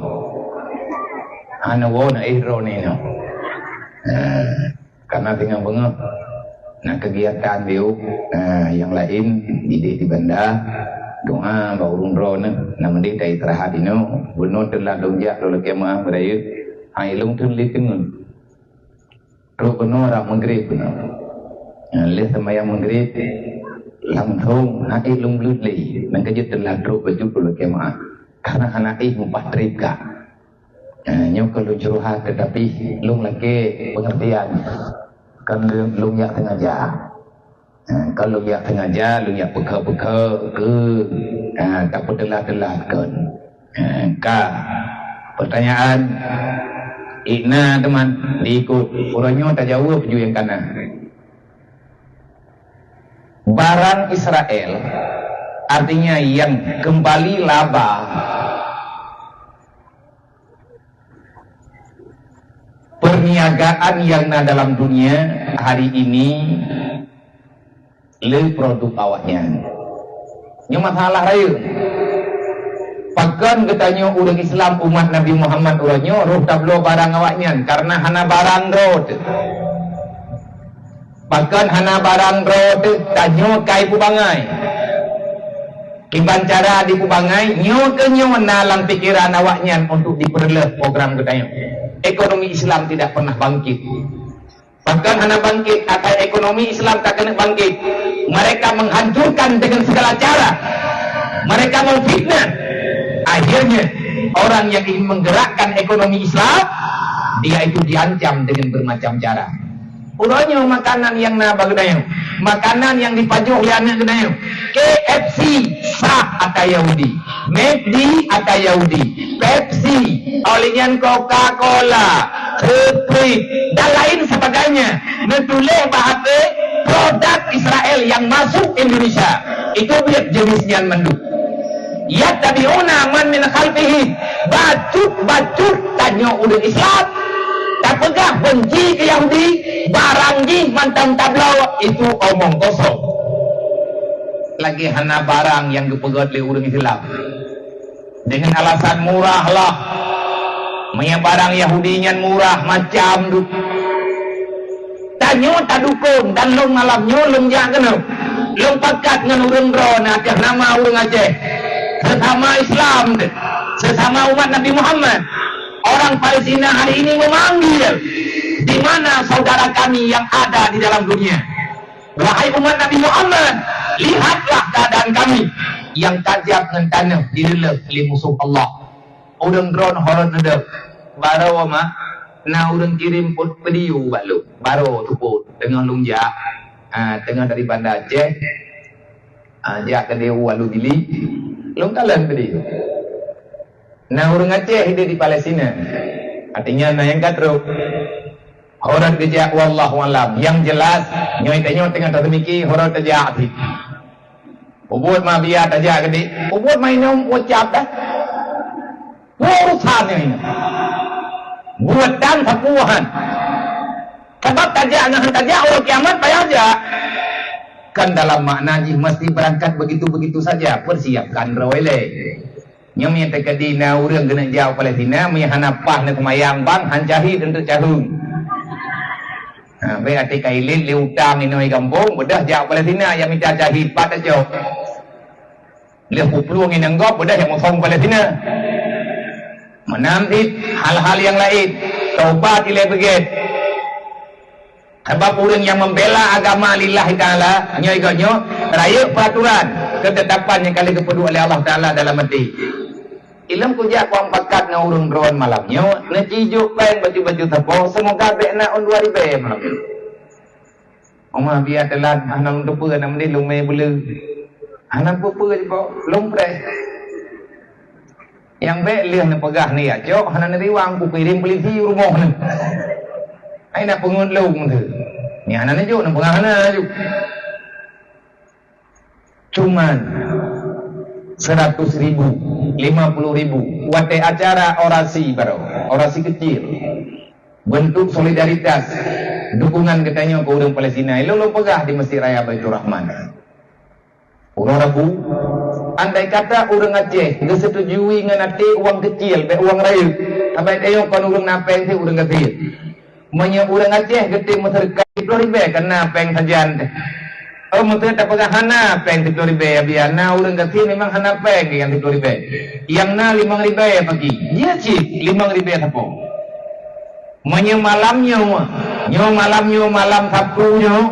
Hana woe na éh droeneuh nyoe. Karena teungoh beungoh na kegiatan diuk, eh, nyang laén idéh di banda, doa bak ureuëng droeneuh, na meudéh ta-istirahat inoe, bunoe teulat lôn jak lôn lakée meu'ah beurayeuk, hai lôn teun lé teungeut. Trok bunoe rab Maghrib bunoe. Nah, lheueh seumayang Maghrib, langsong hana éh lôn bleuet lé, nyang ka jeuet teulat trok bacut lôn lakée meu'ah. Karena hana éh mupah treb ka. Eh, nyoe kon lôn curhat, tetapi lôn lakée pengertian. Kon lôn, lôn jak sengaja. Eh, kon lôn jak sengaja, lôn jak peukeu-peukeu keu, eh, tapeuteulat-teulat kon. Eh, ka. Pertanyaan, ék na teuma diikot. Uroe nyoe tajaweueb ju nyang ka na. Barang Israel, artinya yang kembali laba. Perniagaan yang na dalam dunia hari ini le produk awaknyan. Nyoe masalah rayeuk. Pakon geutanyoe ureuëng Islam umat Nabi Muhammad uroe nyoe roh tabloe barang awaknyan karena hana barang droe teuh. Pakon hana barang droe teuh, tanyoe kai pubangai. Kiban cara dipubangai, nyoe keu nyoe na lam pikeran awaknyan untuk dipeureuloh program geutanyoe. Ekonomi Islam tidak pernah bangkit. Bahkan hana bangkit, akai ekonomi Islam tak keuneuk bangkit. Mereka menghancurkan dengan segala cara. Mereka memfitnah. Akhirnya, orang yang ingin menggerakkan ekonomi Islam, dia itu diancam dengan bermacam cara. Uroe nyoe makanan nyang na bak geutanyoe, makanan nyang dipajoh lé aneuk geutanyoe, K F C sah ata Yahudi, McD ata Yahudi, Pepsi, óh lheueh nyan Coca-Cola, Sprite, dan lain sebagainya, neutuléh bak até produk Israel nyang masuk Indonesia. Itu buet jeuneuh nyan mandum. Yattabi'una man min khalfihim. Bacut-bacut tanyoe ureuëng Islam tapeugah benci keu Yahudi, barang jih mantong tabloe, itu omong kosong. Lagée hana barang nyang geupeugét lé ureuëng Islam. Dengan alasan murah lah. Meunyoe barang Yahudi nyan murah macam duek. Tanyoe tadukong dan lôn malam nyoe lôn jak keunoe. Lôn pakat ngon ureuëng droeneuh ateueh nama ureuëng Aceh. Sesama Islam, sesama umat Nabi Muhammad. Orang Palestina hari ini memanggil, "Di mana saudara kami yang ada di dalam dunia?" Wahai umat Nabi Muhammad, lihatlah keadaan kami yang tajam ngon tanoh direuleuh lé musoh Allah. Ureuëng droeneuh horot neudok. Baroe mak, na ureuëng kirém pot peudiyue bak lôn. Baroe teupot, teungoh lôn jak, ah, teungoh dari Banda Aceh, ah, jak keudeh u Alue Bili, lôn kalon peudiyue. Na ureuëng Aceh hidup di Palestina. Artinya na nyang ka trok. Horot geujak, wallahu alam. Yang jelas, Nyoe tanyoe teungoh taseumiki, hura tajak cit. Peubuet ma biya tajak geudik. Peubuet ma inong ucab dah. Urusan nyoe inong. Buet dan sapuhan. Sabab tajak ngon tajak uroe kiamat payah jak. Kan dalam makna jih mesti berangkat begitu-begitu saja. Persiapkan droe lé. Nyoe meunyo teukeudi na ureuëng keuneuk jak u Palestina, meunyo hana paih neuseumayang bang, han cahit untuk caheueng. Ha, bék até ka ilét lé utang inoe gampông, beudôh jak u Palestina, nyang mita cahit pat tacok. Lheueh peuplueng inong gob, beudôh jak musong Palestina. Meunan cit hal-hal nyang laén, tobat ilée beugét. Sabab ureuëng nyang membela agama lillahi ta'ala, nyoe geuh nyoe, rayeuk peraturan, ketetapan nyang ka lheueh geupeuduek lé Allah Ta'ala dalam até. Ilôn kujak kuang pakat ngon ureuëng droen malam nyoe, neuci jok péng baju-baju sapo, seumoga bék na ôn dua ribée malam nyoe. Oma biya teulat, hana lôn teupeue, hana meudeh lôn mé beuleu. Hana peue-peue jipo, lôn preh. Nyang bék lheueh neupeugah ni ya, cok, hana neuriwang, kukirim polisi u rumoh neuh. Ai na peungeut lôn teuh. Ni hana neujok, neupeugah hana ju. Cuman seratus ribu, lima puluh ribu, watée acara orasi baroe, orasi kecil. Bentuk solidaritas, dukungan geutanyoe keu ureuëng Palestina. Ilôn lôn peugah di Masjid Raya Baiturrahman. Uroe Rabu, andai kata ureuëng Aceh geuseutujui ngon até uang kecil, bék uang rayeuk, sabai tanyoe kon ureuëng na péng cit ureuëng gasien. Meunyoe ureuëng Aceh geutem meuseudeukah siploh ribée, kana péng sajan teuh. Oh, meuseudeukah tapeugah hana péng siploh ribée, ya biya na ureuëng gasien memang hana péng nyang siploh ribée. Nyang na limong ribée pagi, jeuet cit limong ribée sapo. Meunyoe malam nyoe, nyoe malam nyoe, malam Sabtu nyoe,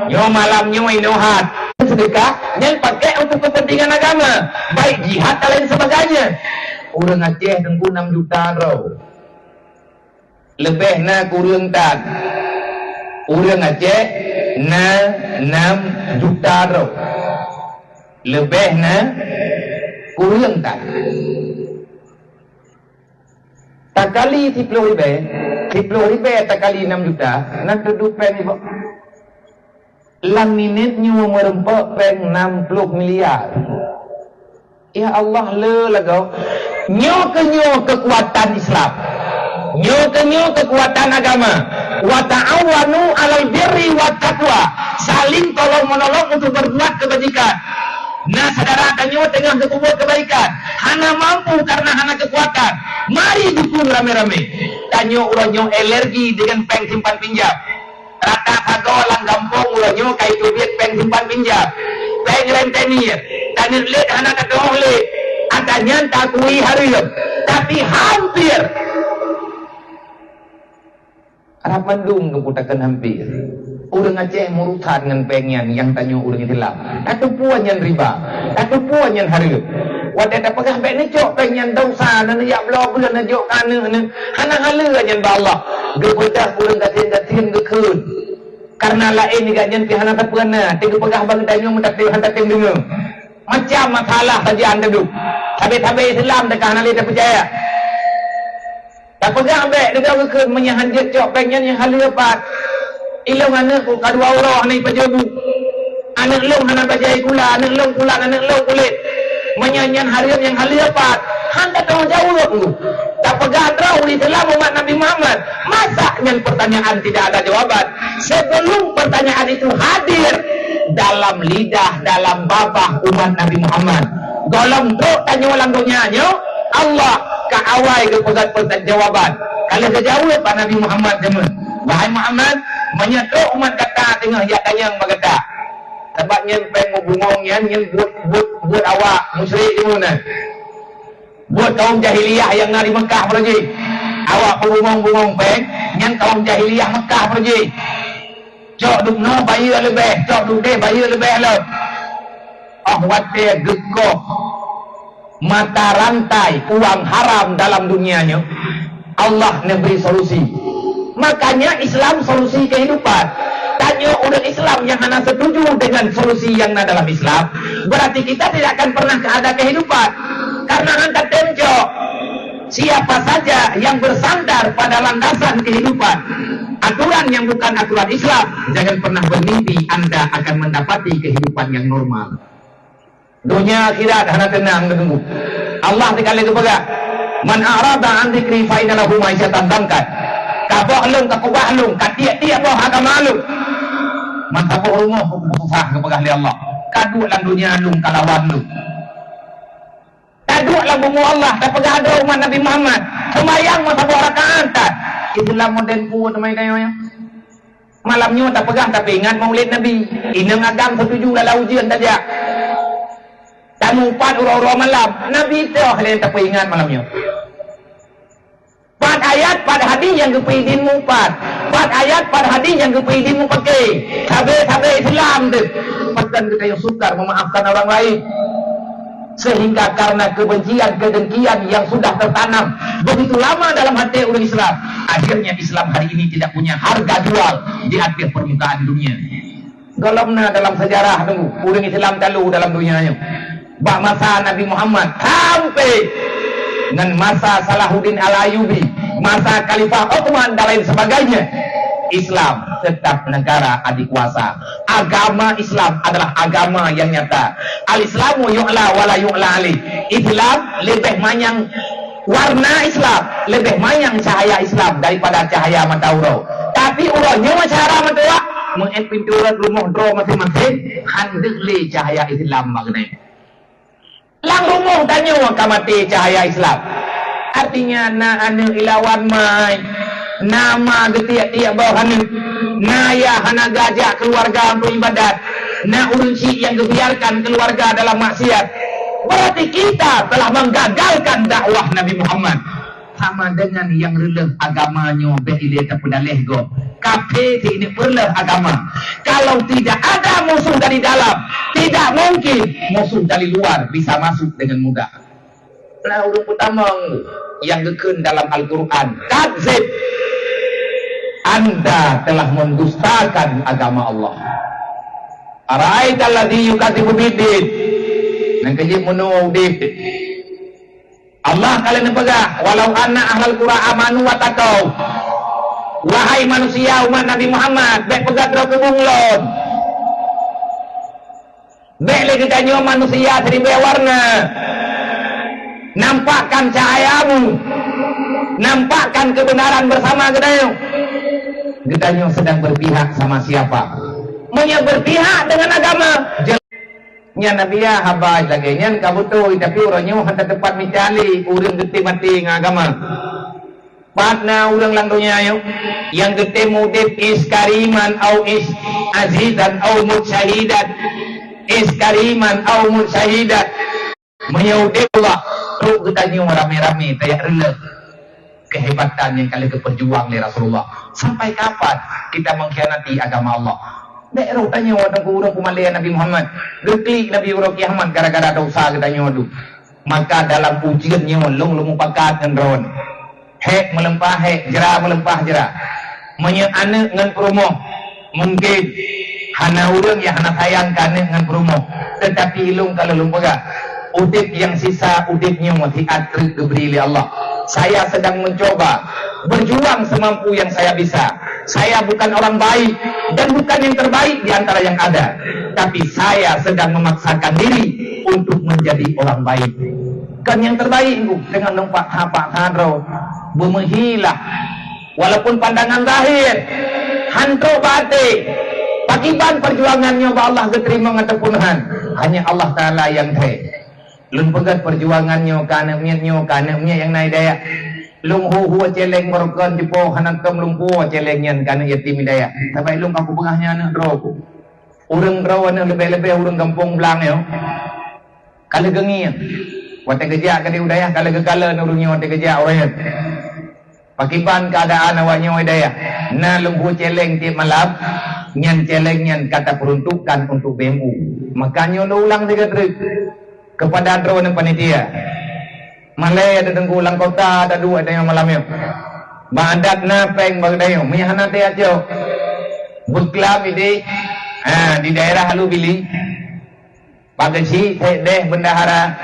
nyoe malam nyoe inoe hat. Seudeukah nyan pakai untuk kepentingan agama, baik jihad dan lain sebagainya. Ureuëng Aceh teungku enam juta droe. Leubeh na kureueng tan. Ureuëng Aceh na enam juta droe. Leubeh na kureueng tan. Takali siploh ribée, siploh ribée takali enam juta, na teuduek péng iboh. Lam minét nyoe meureumpok péng enam ploh miliar. Ya Allah, le lagoe. Nyoe keuh nyoe keukuatan Islam. Nyoe keuh nyoe keukuatan agama. "Wa ta'awanu 'alal birri wat taqwa." Saling tolong-menolong untuk berbuat kebajikan. Na syedara tanyoe teungoh geupeubuet keubaikan, hana mampu karena hana keukuatan. Mari dukung ramé-ramé. Tanyoe uroe nyoe alergi deungon péng simpan pinjam. Rata sagoe lam gampông uroe nyoe ka iteubiet péng simpan pinjam. Péng rentenir. Tanyoe lét hana tatu'oh lé. Ata nyan takui hareuem. Tapi hampir. Rab mandum geuputakan hampir. Ureuëng Aceh meurusan ngon péng nyan nyang tanyoe ureuëng Islam. Tateupeue nyan riba. Tateupeue nyan hareuem. Watée tapeugah bék neucok péng nyan desya, na neujak bloe beuet neujok keu aneuëk neuh. Hana haleue nyan bak Allah. Geupeugah ureuëng gasien-gasien geukheun. Karena laén nigak nyan pih hana sapeue na, teupeugah bak geutanyoe meutatém hana tatém deungoe. Macam masalah saja anda duduk. Sabe-sabe Islam teuka hana lé tapeucaya. Tapeugah bék, deungoe geukheun meunyoe han jeuet cok péng nyan nyang haleue pat. Ilôn aneuëk ku ka dua uroe hana ipajoh bu. Aneuëk lôn hana bajée kula, aneuëk lôn kulat, aneuëk lôn kulét. Meunyoe nyan hareuem nyang haleue pat, han tatanggung jaweueb nggu. Tapeugah droe ureuëng Islam umat Nabi Muhammad. Masa nyan pertanyaan tidak ada jawaban? Sebelum pertanyaan itu hadir dalam lidah, dalam babah umat Nabi Muhammad, gohlom trok tanyoe lam donya nyoe, Allah ka awai geupeugah pertanggungjawaban. Ka lheueh geujaweueb bak Nabi Muhammad jameun, "Wahai Muhammad, meunyoe trok umat gata teungoh jak tanyong bak gata, sabab nyan péng meubungong nyan, nyan buet, buet, buet awak musyrik jameun nyan." Buet kaum jahiliyah nyang na di Meukah pih jih. Awak peubungong-bungong péng, nyan kaum jahiliyah Meukah pih jih. Cok dubnoe bayeue leubeh, cok dudeh bayeue leubeh lom. Oh watée geukoh mata rantai uang haram dalam dunia nyoe, Allah neubri solusi. Makanya Islam solusi kehidupan. Tanyoe ureuëng Islam nyang hana setuju dengan solusi yang na dalam Islam, berarti kita tidak akan pernah ada kehidupan. Karena han tatém cok, siapa saja yang bersandar pada landasan kehidupan, Aturan yang bukan aturan Islam, jangan pernah bermimpi Anda akan mendapati kehidupan yang normal. Dunia akhirat hana tenang, Teungku. Allah teuka lé geupeugah, "Man a'rada an dzikri fa inna lahu ma'isyatan dhanka." Ka boh lôn, ka keubah lôn, ka tiek-tiek boh agama lôn. Man saboh rumoh susah geupeugah lé Allah. Ka duek lam dunia lôn, ka lawan lôn. Taduek lam bumoe Allah, tapeugah droe umat Nabi Muhammad, seumayang meusaboh rakaat that. Islam modern peue teuma tanyoe nyoe? Malam nyoe tapeugah tapeuingat Maulid Nabi. Inong agam setuju lala ujeuen tajak. Tamupat uroe-uroe malam, Nabi toh lé tapeuingat malam nyoe. Pat ayat, pat hadis nyang geupeuidin mupat. Pat ayat, pat hadis nyang geupeuidin mupake. Sabe-sabe Islam tu. Pakon geutanyoe sukar memaafkan orang lain. Sehingga karena kebencian, kedengkian yang sudah tertanam begitu lama dalam hati orang Islam, akhirnya Islam hari ini tidak punya harga jual di atas permukaan dunia. Gohlom na dalam sejarah tu, ureuëng Islam talu dalam dunia nyoe. Bak masa Nabi Muhammad sampai ngon masa Salahuddin Al-Ayyubi, masa Khalifah Utsman dan lain sebagainya, Islam tetap negara adikuasa. Agama Islam adalah agama yang nyata. Al-Islamu yu'la wa la yu'la alaih. Islam lebih manyang warna Islam, lebih manyang cahaya Islam daripada cahaya mata uroe. Tapi uroe nyoe cara meutuah, meuet pintoe rot rumoh droe masing-masing, han deuh lé cahaya Islam bak keunoe. Lam rumoh tanyoe ka maté cahaya Islam. Artinya, na aneuëk ilawan mai, na ma geutiek-tiek boh aneuëk, na yah hana geujak keuluwarga untuk ibadat, na ureuëng syik nyang geubiarkan keuluwarga dalam maksiat. Berarti kita telah menggagalkan dakwah Nabi Muhammad. Sama dengan nyang reuleuh agama nyoe bék ilée tapeudaleh gob. Kafé si ini peureuleuh agama. Kalau tidak ada musuh dari dalam, tidak mungkin musuh dari luar bisa masuk dengan mudah. Nah, ureuëng peutama nyang geukheun dalam Al-Quran, "Kadzib! Anda telah mendustakan agama Allah." "Ara'aital ladzi yukadzibu biddin." Nyang keujeuet meunoe udeb. Allah ka lheueh neupeugah, "Walau anna ahlal qura amanu wattaqau." Wahai manusia umat Nabi Muhammad, bék peugah droe keu bunglon. Bék lé geutanyoe manusia siribée warna. Nampakkan cahayamu. Nampakkan kebenaran bersama geutanyoe. Geutanyoe sedang berpihak sama siapa? Meunyoe berpihak dengan agama, Nyan Nabi ya haba lagée nyan ka beutôi, tapi uroe nyoe hana teupat mita lé ureuëng geutem maté ngon agama. Pat na ureuëng lam donya nyoe nyang geutem udeb is kariman au is azizan au mutsyahidan. Is kariman au mutsyahidan. Meunyoe udeb Allah, trok geutanyoe ramé-ramé tajak reuleueh. Kehebatan nyang ka lheueh geupeujuang lé Rasulullah. Sampai kapan kita mengkhianati agama Allah? Bék roh tanyoe teungku ureuëng peumalée Nabi Muhammad. Geuklik Nabi uroe kiamat gara-gara dosa geutanyoe tu. Maka dalam ujeuen nyoe lôn lôn mupakat ngon droen. Hék meuleumpah hék, jra meuleumpah jra. Meunyoe aneuëk ngon peurumoh, mungken hana ureuëng nyang hana sayang keu aneuëk ngon peurumoh, teutapi ilôn ka lôn peugah, udeb nyang sisa udeb nyoe siat treuk geubri lé Allah. Saya sedang mencoba, berjuang semampu yang saya bisa. Saya bukan orang baik dan bukan yang terbaik di antara yang ada, tapi saya sedang memaksakan diri untuk menjadi orang baik. Kon nyang terbaik, Teungku, deungon lôn paksa-paksa droe beumeuhilah. Walaupun pandangan zahir han trok bak até, pakiban perjuangan nyoe bak Allah geuteurimong ataupun han, hanya Allah Taala nyang thèe. Lôn peugét perjuangan nyoe keu aneuëk miet nyoe, keu aneuëk miet nyang na hidayah. Lôn hu-hu céléng barokon jipoh hana tom lôn puwoe céléng nyan keu aneuëk yatim hidayah. Sabab lôn ka kupeugah nyan aneuëk droe ku. Ureuëng droe aneuëk leubeh-leubeh ureuëng gampông blang nyoe. Ka lheueh geungieng. Watée geujak keudeh u dayah ka lheueh geukalon ureuëng nyoe watée geujak u rayeuk. Pakiban keuadaan awak nyoe u dayah? Na lôn hu céléng tieb malam, nyan céléng nyan ka tapeuruntokkan untuk B M U. Maka nyoe lôn ulang sigoe treuk keupada droeneuh panitia. Malée tateungku lam kota taduek tanyoe malam nyoe. Bak adat na péng bak tanyoe, meunyo hana teuacoe. Beuklam idéh, ha, di daerah Alue Bili. Pak Geuchik, Sekdes, Bendahara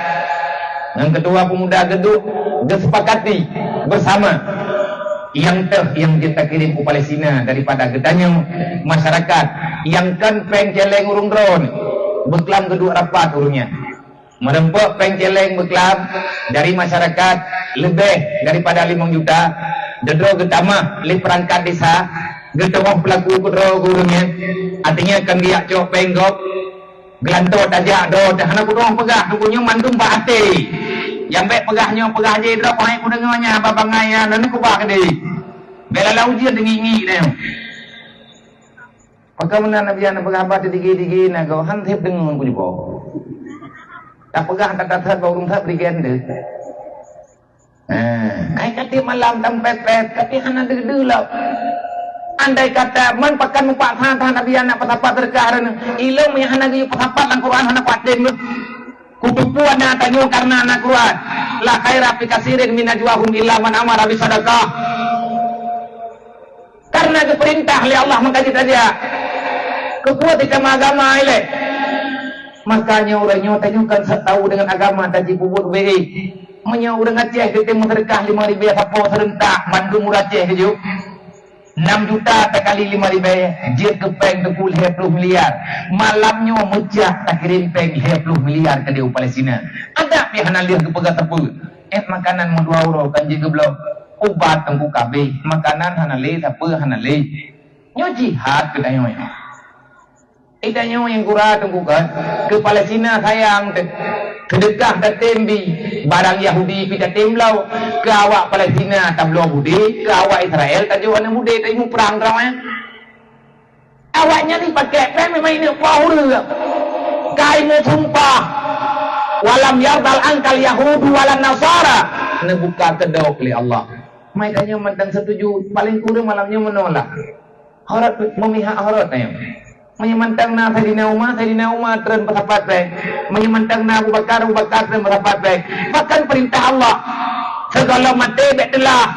ngon Ketua Pemuda geuduek geusepakati beusama. Nyang teuh nyang jeuet takirém u Palestina daripada geutanyoe masyarakat nyang kon péng céléng ureuëng droe nyoe, beuklam geuduek rapat ureuëng nyan. Meureumpok péng céléng beuklam dari masyarakat leubeh daripada limong juta, deudroe geutamah lé peurangkat desa, geuteumah peulaku keudroe ureuëng nyan, artinya kon geujak cok péng gob. Geulantoe tajak droe teuh hana kudoh peugah, teungku nyoe mandum bak até. Nyang bék peugah nyoe peugah jih droe, keuhai kudeungoe nyan haba bangai nyan, hana kubah keudéh. Bék lala ujeuen teungiek-ngiek nyoe. Pakon meunan Nabi Adam peugah haba teudigi-digi na goe, han sép deungoe kujuboh. Tapeugah that-that that bak ureuëng that bri gén deuh. Eh, ai ka tiep malam tampet-pet, tapi hana deuh-deuh lom. Andai kata man pakon mupaksa that Nabi Adam peusapat seudeukah droeneuh, ilong nyang hana geuyue peusapat lam Quran hana kuatem lom. Kuteupeu na tanyoe kareuna na Quran. La khaira fi katsirin min najwahum illa man amara bi sadaqah. Kareuna geupeurintah lé Allah maka jeuet tajak. Keupeue teuka agama ilée? Makanya ureuëng nyoe tanyoe kan satahu dengan agama taji peubuet baik. Meunyoe ureuëng Aceh geutem meuseudeukah lima ribée sapo seurentak mandum ureuëng Aceh keujeuet. Enam juta takali lima ribée jeuet keu péng teungku lhée ploh miliar. Malam nyoe meucak takirém péng lhée ploh miliar keudéh u Palestina. Adak pih hana lheueh geupeugah sapeue. Ék makanan meudua uroe kan jeuet geubloe. Ubat teungku kabéh, makanan hana lé, sapeue hana lé. Nyoe jihad keu tanyoe nyoe. Ih tanyoe nyang gura teungku kan, keu Palestina sayang teuh. Seudeukah tatem bi, barang Yahudi pih tatem bloe. Keu awak Palestina tabloe budé, keu awak Israel tajok aneuëk budé, tajimuprang droe nyan. Awaknyan jipakék péng memang ineuk poh ureuëng. Ka imeusumpah, "Walam yardal angkal yahudu walan nasara." Neubuka keudok lé Allah. Mai tanyoe mantong setuju, paling kureueng malam nyoe meunoe lah. Horot, memihak horot tanyoe. Meunyoe mantong na Saidina Umar, Saidina Umar treun peusapat péng. Meunyoe mantong na Abu Bakar, Abu Bakar treun peusapat péng. Bahkan peurintah Allah, sigohlom maté bék teulah.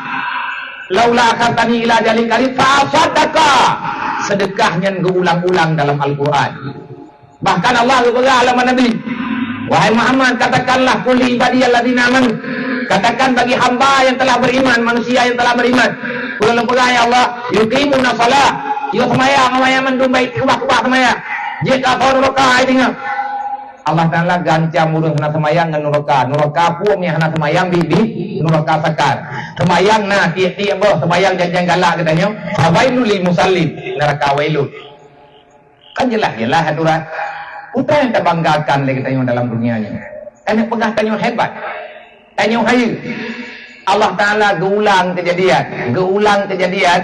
"Laula akhartani ila ajalin qarib fa asaddaqa." Seudeukah nyan geuulang-ulang dalam Al-Qur'an. Bahkan Allah geupeugah lom Nabi, "Wahai Muhammad, katakanlah, 'Qul li ibadiyalladzina amanu,'" katakan bagi hamba yang telah beriman, manusia yang telah beriman. Ulôn peugah, ya Allah, "yuqimunas shalah," yo seumayang, seumayang mandum bak keubah-keubah seumayang. Jeuet keu nuraka, ai deungoe. Allah Taala geuancam ureuëng hana seumayang ngon nuraka. Nuraka peue nyang hana seumayang bi, bi nuraka sakar. Seumayang na tiep-tiep boh, seumayang janjang galak geutanyoe. Fawailul lil musallin, nuraka wailun. Kan jeulaih-jeulaih aturan. Peue nyang tabanggakan lé geutanyoe dalam dunia nyoe? Kan nyang peugah tanyoe hebat. Tanyoe hayeue. Allah Taala geuulang keujadian, geuulang keujadian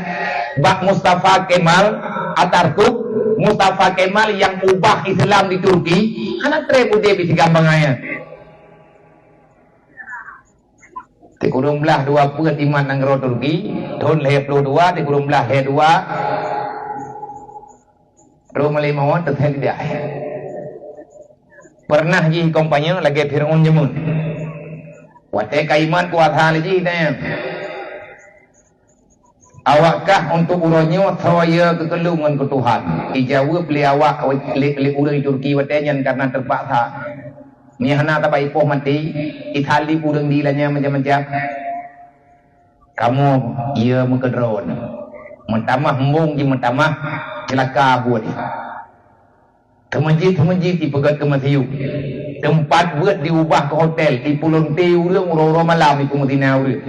bak Mustafa Kemal Atatürk, Mustafa Kemal nyang ubah Islam di Turki, hana treb udeb di sigambangan nyan. Sikureueng blaih dua peuet iman nanggroe Turki, thon lhée ploh dua, sikureueng blaih lhée dua, Roma lima wan teuthai lidah. Pernah jih kampanye lagée Firaun jameun. Watée ka iman kuasa lé jih nyan. Awak kah untuk uroe nyoe soe keukeulung ngon keu Tuhan? Ijaweueb lé awak lé, lé ureuëng Turki watée nyan kareuna teupaksa. Meunyoe hana taba ipoh maté, isalib ureuëng di lanya macam-macam. Kamoe, ié meukeudroe, meutamah embong jimeutamah ceulaka buet. Teumeujit-teumeujit ipeugét keu meusiuek. Teumpat beuet diubah keu hotel, ipulonte ureuëng uroe-uroe malam ipeumeutina ureuëng.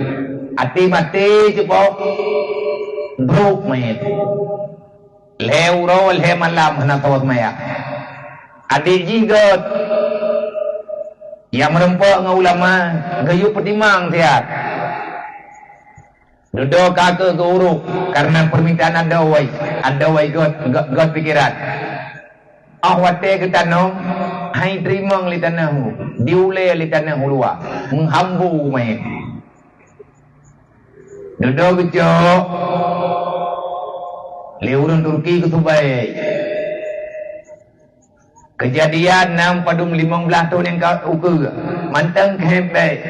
Até maté ceupo brok manyét. Lhée uroe lhée malam hana sawa seumayang. Adék jih gét nyang meureumpok ngon ulama geuyue peutimang siat. Dudoe ka keu geu-uruek kareuna peurmintaan adoe, adoe gét, gét, gét pikeran. Óh watée geutanom, hai teurimong lé tanoh, diulée lé tanoh u luwa, meuhambu manyét. Dudoe geucok lé ureuëng Turki keu subée. Keujadian nam padum limong blaih thon nyang ka ukeue, mantong keuhém bée.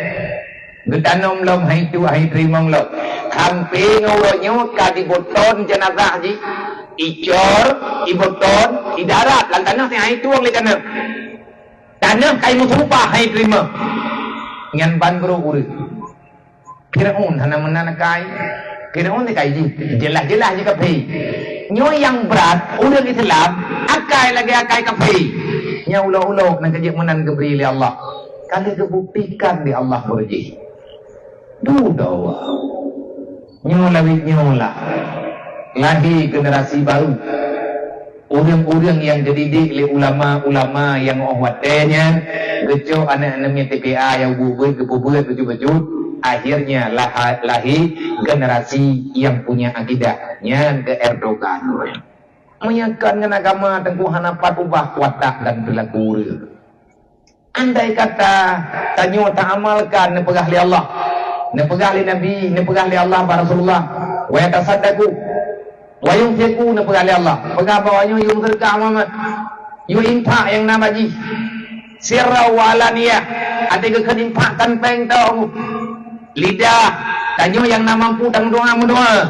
Geutanom lom hai tu, hai teurimong lom. Sampoe ngon uroe nyoe ka diboton jeunazah jih, icor, iboton, idarat lam tanoh si hai tueng lé tanoh. Tanoh kai meuseupah hai teurimong. Nyan ban brok ureuëng. Firaun hana meunan akai. Fir'aun ni kai jih, jeulaih-jeulaih jih kafé. Nyoe nyang brat, ureuëng Islam, akai lagée akai kafé. Nyang ulok-ulok nyang keujeuet meunan geubri lé Allah. Ka lheueh geubuktikan lé Allah beureuji. Dudoe. Nyoe lawét nyoe lah. Lahé generasi baru. Ureuëng-ureuëng nyang geudidik lé ulama-ulama nyang óh watée nyan, geucok aneuëk-aneuëk T P A nyang buet-buet, geupeubeuet bacut-bacut, akhirnya lah-, lahé generasi nyang punya akidah, nyan keuh Erdogan. Meunyoe kon ngon agama, teungku, hana pat ubah watak dan perilaku ureuëng. Andai kata tanyoe taamalkan neupeugah lé Allah, neupeugah lé Nabi, neupeugah lé Allah bak Rasulullah, "Wa yatasaddaqu wa yunfiqu," neupeugah lé Allah, peugah bahwa nyoe yue meuseudeukah Muhammad, yue infak nyang na bak jih, sirra wa alaniyah, até geukheun infak tan péng tong. Lidah, tanyoe nyang na mampu tameudoá, meudoá.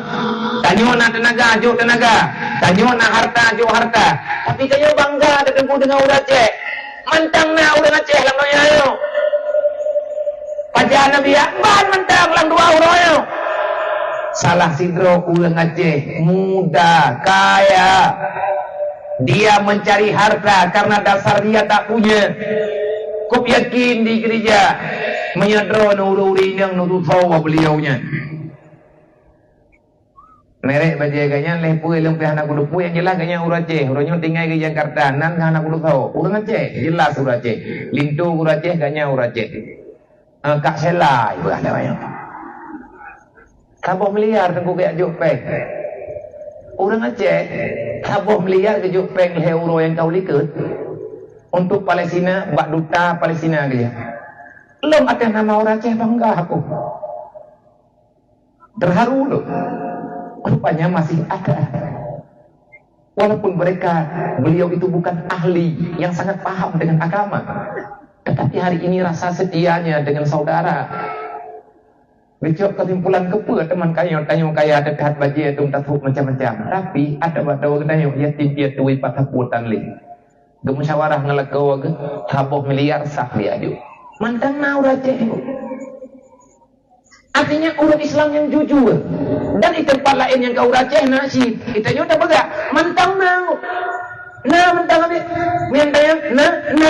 Tanyoe na teunaga, jok teunaga. Tanyoe na harta, jok harta. Tapi tanyoe bangga tateupeue deungon ureuëng Aceh. Mantong na ureuëng Aceh lam donya nyoe. Pajan Nabi Akbar mantong lam dua uroe nyoe. Salah sidroe ureuëng Aceh muda, kaya. Dia mencari harta karena dasar dia tak punya. Kup yakin di gereja, meunyoe droeneuh ureuëng-ureuëng inong neutusoe bak beliau nyan. Merek bajée geuh nyan lheuh peue lôn pih hana kuteupeu, nyang jeulaih geuh nyan ureuëng Aceh. Uroe nyoe tinggai di Jakarta, nan hana kuteupeu. Ureuëng Aceh, jeulaih ureuëng Aceh. Linto ureuëng Aceh, geuh nyan ureuëng Aceh. Ah, Kak Sela, ibarat dia nyan. Saboh miliar teungku geujok péng. Ureuëng Aceh, saboh miliar geujok péng lhée uroe nyang ka u likot. Untuk Palestina, bak duta Palestina geujak. Lom atas nama ureuëng Aceh bangga aku. Terharu loh. Rupanya masih ada. Walaupun mereka, beliau itu bukan ahli yang sangat paham dengan agama. Tetapi hari ini rasa setianya dengan saudara. Geucok keusimpulan keupeue teuma kayée, tanyoe kaya teukat bajée dum tasôk macam-macam. Tapi ada bak droe geutanyoe yatim piatu ipat sapu tan lé. Geumusyawarah ngon lakoe geuh, saboh miliar sah lé aju. Mantong na ureuëng Aceh. Artinya ureuëng Islam nyang jujur. Dan di tempat laén nyang ka ureuëng Aceh na cit. Di tanyoe tapeugah, mantong na. Na mantong habéh. Mantong na, na.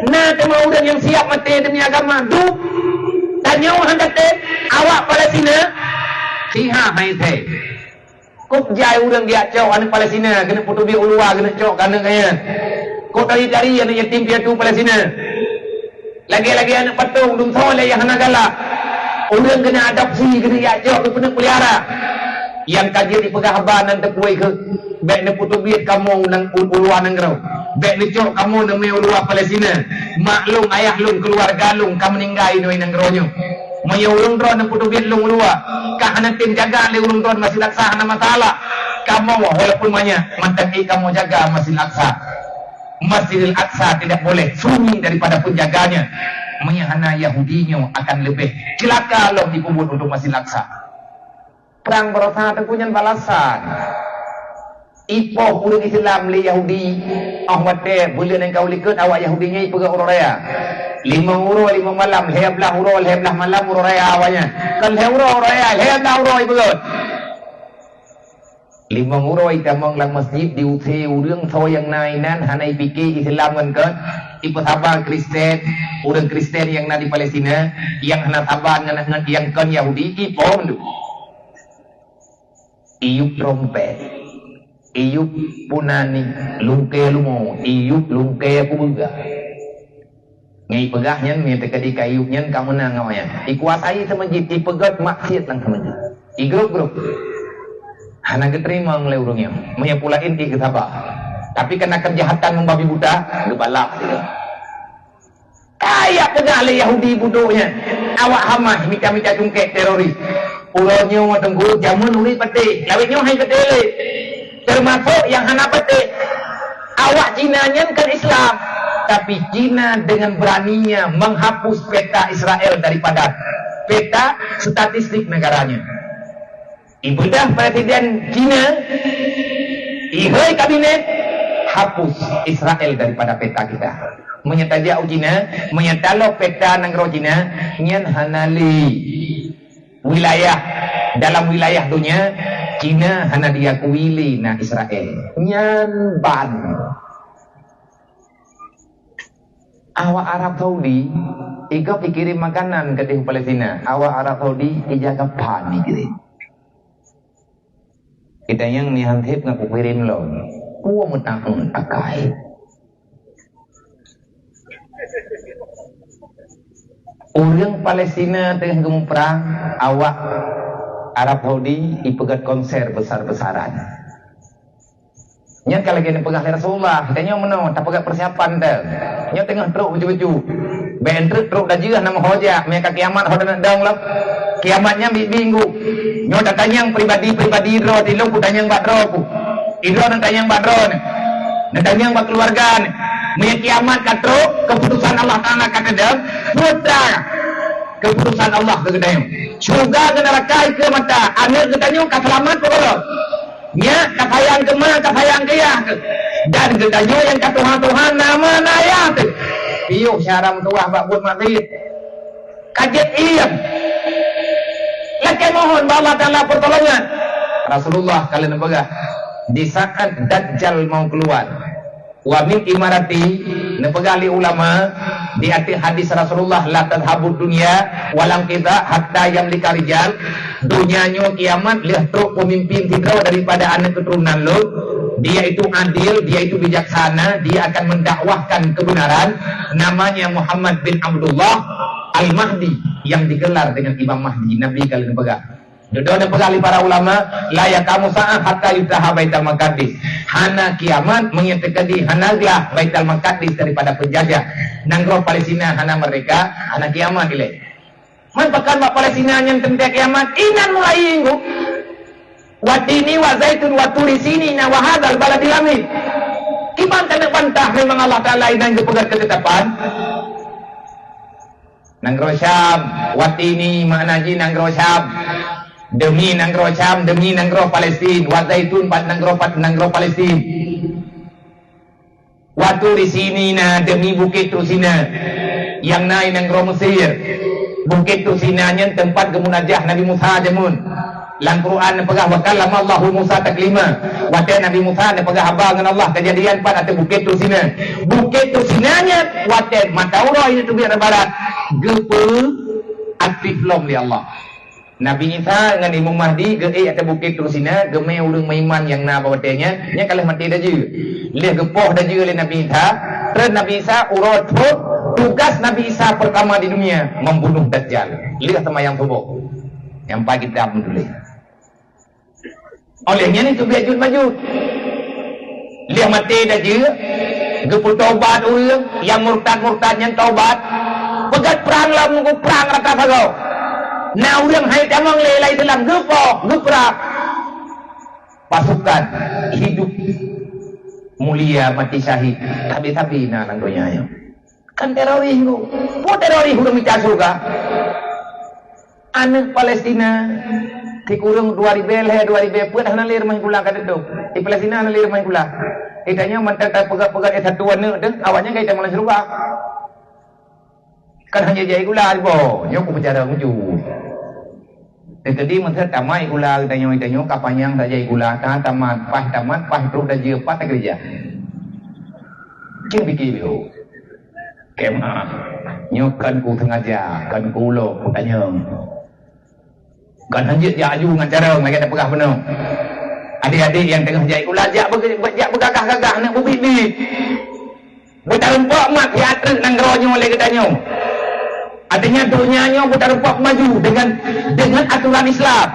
Na teuma ureuëng nyang siap maté demi agama. Dup. Tanyoe hana tem awak Palestina. Siha hai sai. Kok jai ureuëng geujak cok aneuëk Palestina, keuneuk putôh biet u luwa, keuneuk cok keuneuk kaya. Kok tari-tari aneuëk yatim piatu Palestina. Lagée-lagée aneuëk patong, dum soe lé nyang hana galak. Ureuëng keuneuk adopsi, keuneuk jak cok, keuneuk peulihara. Nyang ka jeuet jipeugah haba nan teupeue keuh, bék neuputôh biet kamoe nang u-, u luwa nanggroe. Bék neucok kamoe neumé u luwa Palestina. Mak lôn, ayah lôn, keuluwarga lôn ka meuninggai nui nanggroe nyoe. Meunyoe ureuëng droe neuputôh biet lôn u luwa, ka hana tem jaga lé ureuëng droe Masjid Aqsa, hana masalah. Kamoe walaupun manyak, mantong ék kamoe jaga Masjid Aqsa. Masjidil Aqsa tidak boleh sunyi daripada penjaganya. Meunyoe hana, Yahudi nyoe akan leubeh ceulaka lom jipeubuet untuk Masjid Aqsa. Prang baroesa teungku nyan balasan. Ipoh ureuëng Islam lé Yahudi, óh watée buleuen nyang ka u likot awak Yahudi nyan ipeugét uroe raya. Limong uroe, limong malam, lhée blaih uroe, lhée blaih malam uroe raya awaknyan. Kon lhée uroe uroe raya, lhée blaih uroe ipeugét. Limong uroe itamong lam masjid, diusé ureuëng soe nyang na inan, hana ipike Islam ngon kon, ipeusaba Kristen, ureuëng Kristen nyang na di Palestina, nyang hana saba ngon, ngon nyang kon Yahudi, ipoh mandum. Iyup trompet, iyup punani, lungkée lumo, iyup lungkée kubeuga. Ngai peugah nyan, meunyoe teuka di kayup nyan ka meunang awaknyan. Ikuasai seumeujid, ipeugét maksiat lam seumeujid. Igrôp-grôp. Hana geuteurimong lé ureuëng nyan. Meunyoe peue laén, igeusaba. Tapi kana keujahatan meubabi buta, geubalah dia. Kaya peugah lé Yahudi budôk nyan. Awak Hamas mita-mita cungkék teroris. Uroe nyoe teungku, jameun ureuëng patéh. Lawét nyoe hai patéh lé. Termasuk nyang hana patéh. Awak Cina nyan kan Islam, tapi Cina dengan beraninya menghapus peta Israel daripada peta statistik negaranya. Ibeudôh presiden Cina, ihôi kabinet, hapus Israel daripada peta kita. Meunyoe tajak u Cina, meunyoe taloe peta nanggroe Cina, nyan hana lé wilayah Dalam wilayah donya, Cina hana diakui lé na Israel. Nyan ban. Awak Arab Saudi, igop ikirém makanan keudéh Palestina. Awak Arab Saudi, ija kapan ikirém. Kita nyang nihan thép ngon kukirém lom. Kuah meutahun akai. Ureuëng Palestina teungoh geumuprang, awak Arab Saudi ipeugét konser besar-besaran. Nyan ka lagée neupeugah lé Rasulullah, tanyoe meunoe tapeugét persiapan teuh. Nyoe teungoh trok baju-baju. Bèk treuk trok dajeuh na meuho jak, meuka kiamat ho teuneuk dong lom. Kiamat nyan bi-bi ngu. Nyoe tatanyong pribadi-pribadi droe, tilông kutanyong bak droe ku. Idroe neutanyong bak droe nyoe. Neutanyong bak keuluwarga nyoe. Meunyoe kiamat ka trok, keuputusan Allah Taala ka teudong, peue ta keuputusan Allah keu geutanyoe. Syeuruga ngon neuraka ikeue mata, aneuk geutanyoe ka seulamat peue gohlom? Nyak ka sayang keu ma, ka sayang keu yah teuh. Dan geutanyoe nyang ka tuha-tuha na ma na yah teuh. Piôh syara meutuwah bak buet maksiet. Ka jeuet iem. Lakée mohon bak Allah Taala pertolongan. Rasulullah ka lheueh neupeugah, di saat Dajjal mau keuluwa, wa min imarati, neupeugah lé ulama di ateueh hadis Rasulullah, la tadhhabud dunya walan qita hatta yamlika rijal, donya nyoe kiamat lheueh trok peumimpin sidroe daripada aneuk keuturonan lôn, dia itu adil, dia itu bijaksana, dia akan mendakwahkan kebenaran, namanya Muhammad bin Abdullah Al-Mahdi yang digelar dengan Imam Mahdi. Nabi ka lheueh neupeugah. Dudoe neupeugah lé para ulama, la yaqumu sa'ah hatta yuftaha Baitul Maqdis. Hana kiamat meunyoe teukeudi hana glah Baitul Maqdis daripada penjajah. Nanggroe Palestina hana merdeka, hana kiamat ilée. Man pakon bak Palestina nyan teuntée kiamat, inan mulai inggu. Watini wa zaitun wa turi sinina wa hadzal baladil amin. Kiban taneuk bantah memang Allah Taala inan geupeugah keutetapan. Nanggroe Syam, watini makna jih nanggroe Syam. Demi nanggroe Syam, demi nanggroe Palestin, wa zaitun pat nanggroe pat nanggroe Palestin. Wa turi sinina, demi bukét Tursina nyang na i nanggroe Mesir. Bukét Tursina nyan teumpat geumunajah Nabi Musa jameun. Lam Quran neupeugah, "Wa kallamallahu Musa taklima." Watée Nabi Musa neupeugah haba ngon Allah, keujadian pat ateueh bukét Tursina. Bukét Tursina nyan watée mata uroe jiteubiet u barat, geupeu aktif lom lé Allah. Nabi Isa ngon Imam Mahdi geuék ateueh bukét Tursina, geumé ureuëng meuiman nyang na bak watée nyan, nyan ka lheueh maté dajeu. Lheueh geupoh dajeu lé Nabi Isa, trön Nabi Isa uroe thon, tugas Nabi Isa pertama di dunia membunuh Dajjal. Lheueh seumayang suboh. Nyang pai kitab meutuléh. Oleh nyan itu biajut majut. Lheueh maté dajeu, geupeutobat ureuëng nyang murtad-murtad nyan tobat. Peugét prang lom nunggu prang rata sagoe. Na ureuëng hai tamong lé lam Islam geupoh, geuprang. Pasukan hidup mulia mati syahid. Tapi-tapi na lam donya nyoe. Kan teroris tu. Peue teroris ureuëng mita syeuruga? Aneuk Palestina, sikureueng dua ribèe lhèe, dua ribèe peuet hana lé rumoh sikula ka teutôp. Di Palestina hana lé rumoh sikula. Di tanyoe mantong tapeugah-peugah S satu aneuk teuh, awaknyan ka jitamong lam syeuruga. Kan hana jai sikula, boh. Nyoe ku bicara meujeuet. Teukeudi meuseue tamat sikula geutanyoe, geutanyoe ka panyang saja sikula, ka tamat, paih tamat, paih trok dajeu pat takeurija. Ceng pike beuh. Kemah. Nyoe kon ku sengaja, kon ku ulok, ku tanyong. Kon hanjeuet jak aju ngon carông lagèe tapeugah bunoe. Adik-adik nyang teungoh jak sikula, jak beu-, jak beugagah-gagah, aneuk beubiet-biet. Beutareumpok mat siat treuk nanggroe nyoe lé geutanyoe. Artinya, donya nyoe beutareumpok maju dengan, dengan aturan Islam.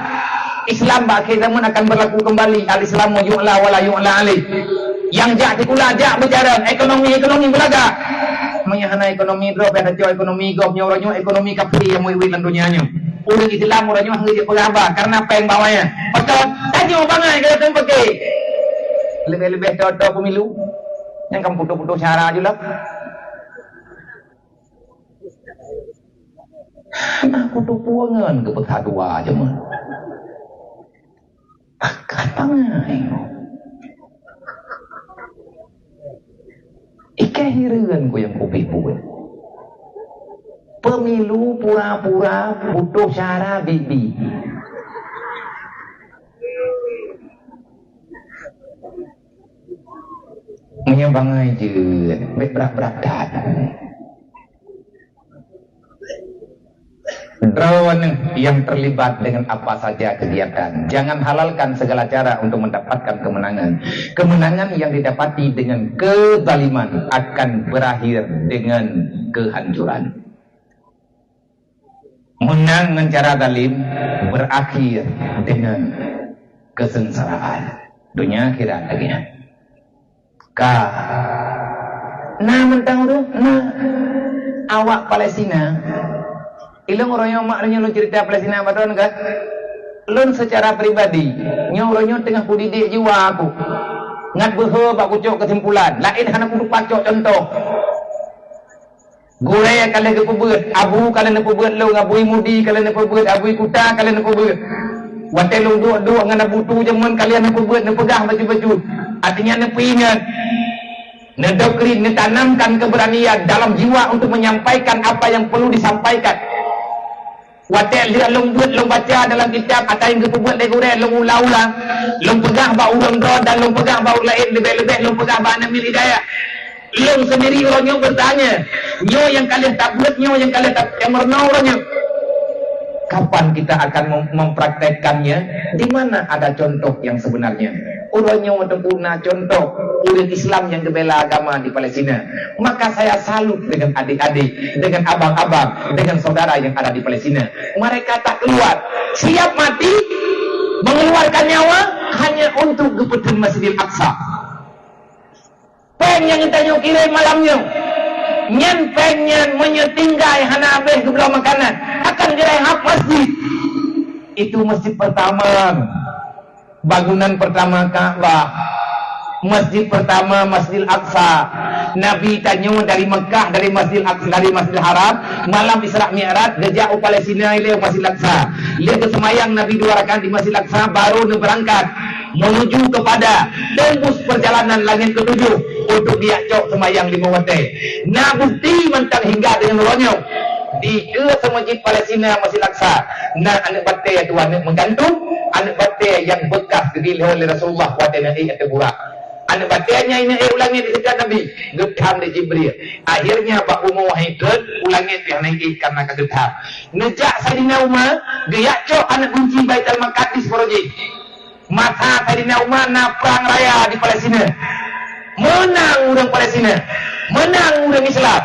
Islam bak akhé zaman akan berlaku kembali. Al-Islamu yu'la wa la yu'la alaih. Nyang jak sikula, jak beucarông, ekonomi, ekonomi beulagak. Meunyoe hana ekonomi droe, payah tacok ekonomi gob nyoe, uroe nyoe ekonomi kafé nyang murit-murit lam donya nyoe. Ureueng Islam uroe nyoe hana jeuet peugah haba, karena péng bawai nyan. Pakon? Tanyoe bangai ka datang paké. Leubeh-leubeh toe-toe pemilu. Nyang ka putôh-putôh syara ju lah. Hana kutupeue ngon geupeusatu aja meuh. Akan bangai. Ikai hireuen ku nyang kubi buet. Pemilu pura-pura putôh syara bibi. Nyoe bangai jeuet, bèk brat-brat that. Droeneuh yang terlibat dengan apa saja kegiatan, jangan halalkan segala cara untuk mendapatkan kemenangan. Kemenangan yang didapati dengan kezaliman akan berakhir dengan kehancuran. Meunang ngon cara zalim berakhir dengan kesengsaraan. Dunia akhirat lagi. Ka. Na mantong tu, na. Awak Palestina. Ilong uroe nyoe mak lôn cerita Palestina, padon ka? Lôn secara pribadi, nyoe uroe nyoe teungoh kudidik jiwa aku. Ngat beuhe bak kucok kesimpulan, laén hana kutupat cok contoh. Gurèe ka lheueh geupeubeuet, abu ka lheueh neupeubeuet lôn, abui mudi ka lheueh neupeubeuet, abui kuta ka lheueh neupeubeuet. Watèe lôn duek-duek ngon abu tu jameun ka lheueh neupeubeuet, neupeugah bacut-bacut. Artinya neupeuingat, neudoktrin, neutanamkan keberanian dalam jiwa untuk menyampaikan apa yang perlu disampaikan. Watèe lheueh lôn beuet, lôn baca dalam kitab, ata nyang geupeubeuet lé gurèe, lôn ulang-ulang, lôn peugah bak ureueng droe dan lôn peugah bak ureueng laén, leubeh-leubeh lôn peugah bak aneuk miet Hidayah. Lôn sendiri uroe nyoe bertanya, nyoe nyang ka lheueh tabeuet, nyoe nyang ka lheueh ta-, nyang meurunoe uroe nyoe. Kapan kita akan mem-, mempraktekkannya? Di mana ada contoh yang sebenarnya? Uroe nyoe teungku na contoh ureueng Islam nyang geubela agama di Palestina. Maka saya salut dengan adik-adik, dengan abang-abang, dengan saudara yang ada di Palestina. Mereka tak keluar, siap mati, mengeluarkan nyawa hanya untuk geupeutheun Masjidil Aqsa. Péng nyang geutanyoe kirém malam nyoe, nyan péng nyan meunyoe tinggai hana habéh geubloe makanan, akan geurahab masjid. Itu masjid pertama, bangunan pertama Ka'bah, masjid pertama Masjidil Aqsa. Nabi tanyoe dari Mekah, dari Masjidil Aqsa, dari Masjidil Haram, malam Isra Mi'raj geujak u Palestina ilèe u Masjidil Aqsa. Lheueh geuseumayang Nabi dua rakaat di Masjidil Aqsa, baru neubeurangkat menuju kepada tembus perjalanan langit ketujuh untuk geujak cok seumayang limong watèe. Na bukti mantong hingga deungon uroe nyoe. Dikeue seumeujid Palestina Masjidil Aqsa, na aneuk batèe dua aneuk meugantung, aneuk batèe nyang bekas geugiloe lé Rasulullah watèe neuék ateueh burak. Aneuk batèe nyan neuék u langét diseujah Nabi, geutham lé Jibril. Akhirnya bak umu wahi treuk u langét pih hana ék karena ka geutham. Neujak Saidina Umar, geujak cok aneuk gunci Baitul Maqdis baroe jih. Masa Saidina Umar na prang raya di Palestina. Meunang ureueng Palestina, meunang ureueng Islam.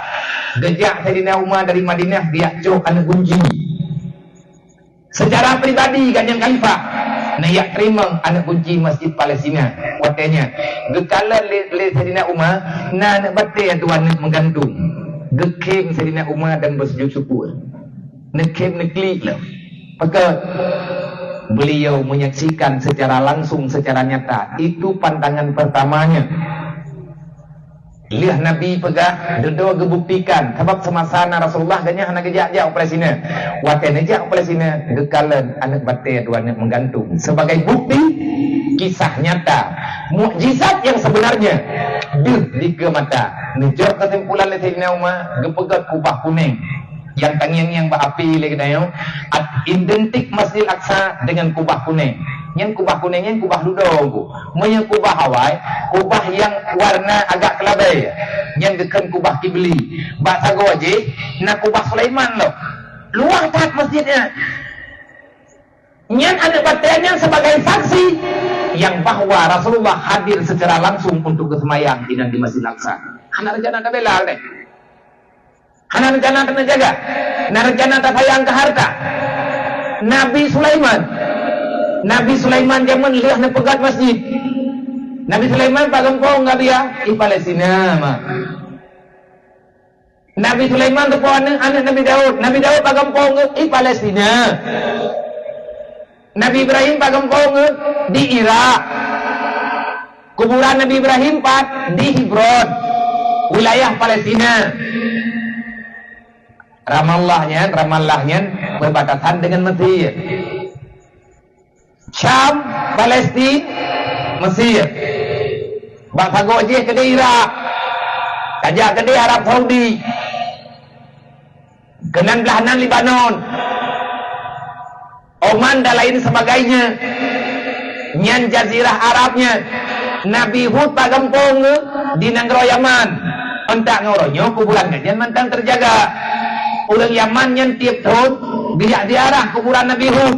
Geujak Saidina Umar dari Madinah geujak cok aneuk gunci. Secara pribadi gobnyan khalifah, neujak teurimong aneuk gunci Masjid Palestina. Watèe nyan geukalon lé, lé Saidina Umar, na aneuk batèe dua aneuk meugantung. Geukhém Saidina Umar dan beusujud syukur. Neukhém neuklik lom. Pakon? Beliau menyaksikan secara langsung, secara nyata. Itu pandangan pertamanya. Lheueh Nabi peugah, dudoe geubuktikan. Sabab semasa na Rasulullah, gobnyan hana geujak-jak u Palestina. Watèe neujak u Palestina, geukalon aneuk batèe dua aneuk meugantung. Sebagai bukti, kisah nyata. Mukjizat yang sebenarnya. Deuh dikeue mata. Neujok keusimpulan lé Saidina Umar, geupeugöt kubah kunéng. Nyang tangieng-ngieng bak api lé geutanyoe, at-, identik Masjidil Aqsa dengan kubah kunéng. Nyan kubah kunéng nyan kubah dudoe, Bu. Meunyoe kubah awai, kubah nyang warna agak keulabée, nyan geukheun kubah Kibli. Bak sagoe jih na kubah Sulaiman lom. Luwah that masjid nyan. Nyan aneuk batée nyan sebagai saksi nyang bahwa Rasulullah hadir secara langsung untuk geuseumayang inan di Masjidil Aqsa. Hana rencana tabela deh. Hana rencana keuneuk jaga. Na rencana tasayang keu hareuta. Nabi Sulaiman. Nabi Sulaiman jameun lheueh neupeugöt masjid. Nabi Sulaiman pat gampông geuh biya? I Palestina, ma. Nabi Sulaiman teupeue aneuk, aneuk Nabi Daud. Nabi Daud pat gampông geuh? I Palestina. Nabi Ibrahim pat gampông geuh? Di Irak. Kuburan Nabi Ibrahim pat? Di Hebron, wilayah Palestina. Ramallah nyan, Ramallah nyan berbatasan dengan Mesir. Syam, Palestina, Mesir. Bak sagoe jih keudéh Irak. Tajak keudéh Arab Saudi. Keunan blah nan Lebanon, Oman dan lain sebagainya. Nyan jazirah Arab nyan. Nabi Hud pat gampông geuh? Di nanggroe Yaman. Kontak ngon uroe nyoe kuburan geuh nyan mantong teujaga. Ureuëng Yaman nyan tieb thon geujak ziarah kuburan Nabi Hud.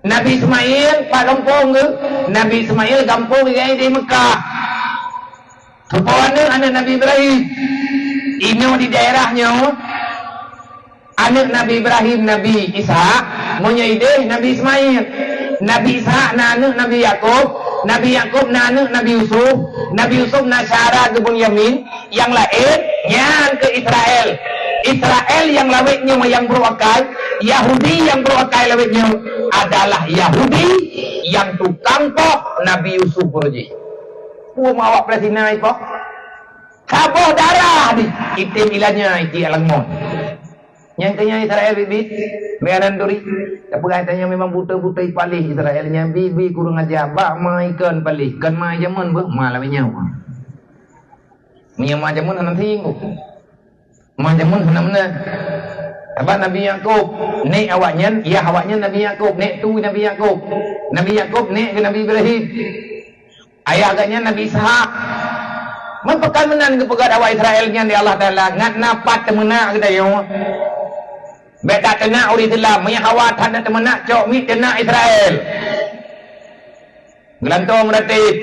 Nabi Ismail pat gampông geuh? Nabi Ismail gampông geuh di Mekah. Soe po aneuëk, aneuëk Nabi Ibrahim. Inoe di daerah nyoe, aneuëk Nabi Ibrahim Nabi Ishak, meunyoe ideh Nabi Ismail. Nabi Ishak na aneuëk Nabi Yakub, Nabi Yakub na aneuëk Nabi Yusuf, Nabi Yusuf na syedara geuh Bunyamin, nyang laén nyan keuh Israel. Israel nyang lawét nyoe nyang brok akai, Yahudi nyang brok akai lawét nyoe adalah Yahudi nyang tukang poh Nabi Yusuf uroe jih. Peue meuawak Palestina ipoh? Saboh darah di item ilanya iti alang mon. Nyang keu nyan Israel biet-biet, meunan turi. Tapi tanyoe memang buta-buta ipaléh Israel nyan biet-biet kurang ajar. Bak ma ikon paléh, kon ma jameun beuh, ma lawét nyoe. Meunyoe ma jameun hana singgung. Ma jameun hana meunan. Sabab Nabi Yakub, nek awaknyan, yah awaknyan Nabi Yakub, nek tui Nabi Yakub. Nabi Yakub nek keu Nabi Ibrahim. Ayah geuh nyan Nabi Ishak. Meupeugah meunan geupeugah awak Israel nyan di Allah Taala, ngat na pat teumeunak geutanyoe. Bék that teunak ureuëng Islam, meunyoe hawa that na teumeunak cok miet teunak Israel. Geulantoe meuratéb.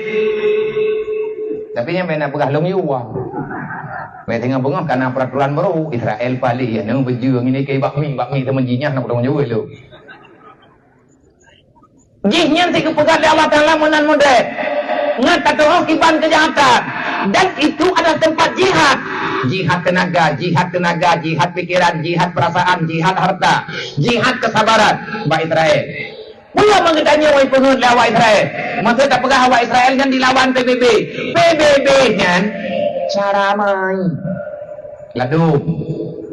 Tapi nyan bék na peugah lông yue. Bék teungoh beungoh kana peraturan baru, Israel paléh, ya, nang beujeueng ini keu bakmi, bakmi teuma jinyah na peudong yue lom. Jih nyan sit geupeugah lé Allah Taala meunan model. Ngat tatu'oh kiban keujahatan. Dan itu adalah tempat jihad. Jihad tenaga, jihad tenaga, jihad pikiran, jihad perasaan, jihad harta, jihad kesabaran bak Israel. Peue nyang geutanyoe ipeungeuet lé awak Israel? Masa tapeugah awak Israel nyan dilawan P B B. P B B nyan cara main. Ladôm.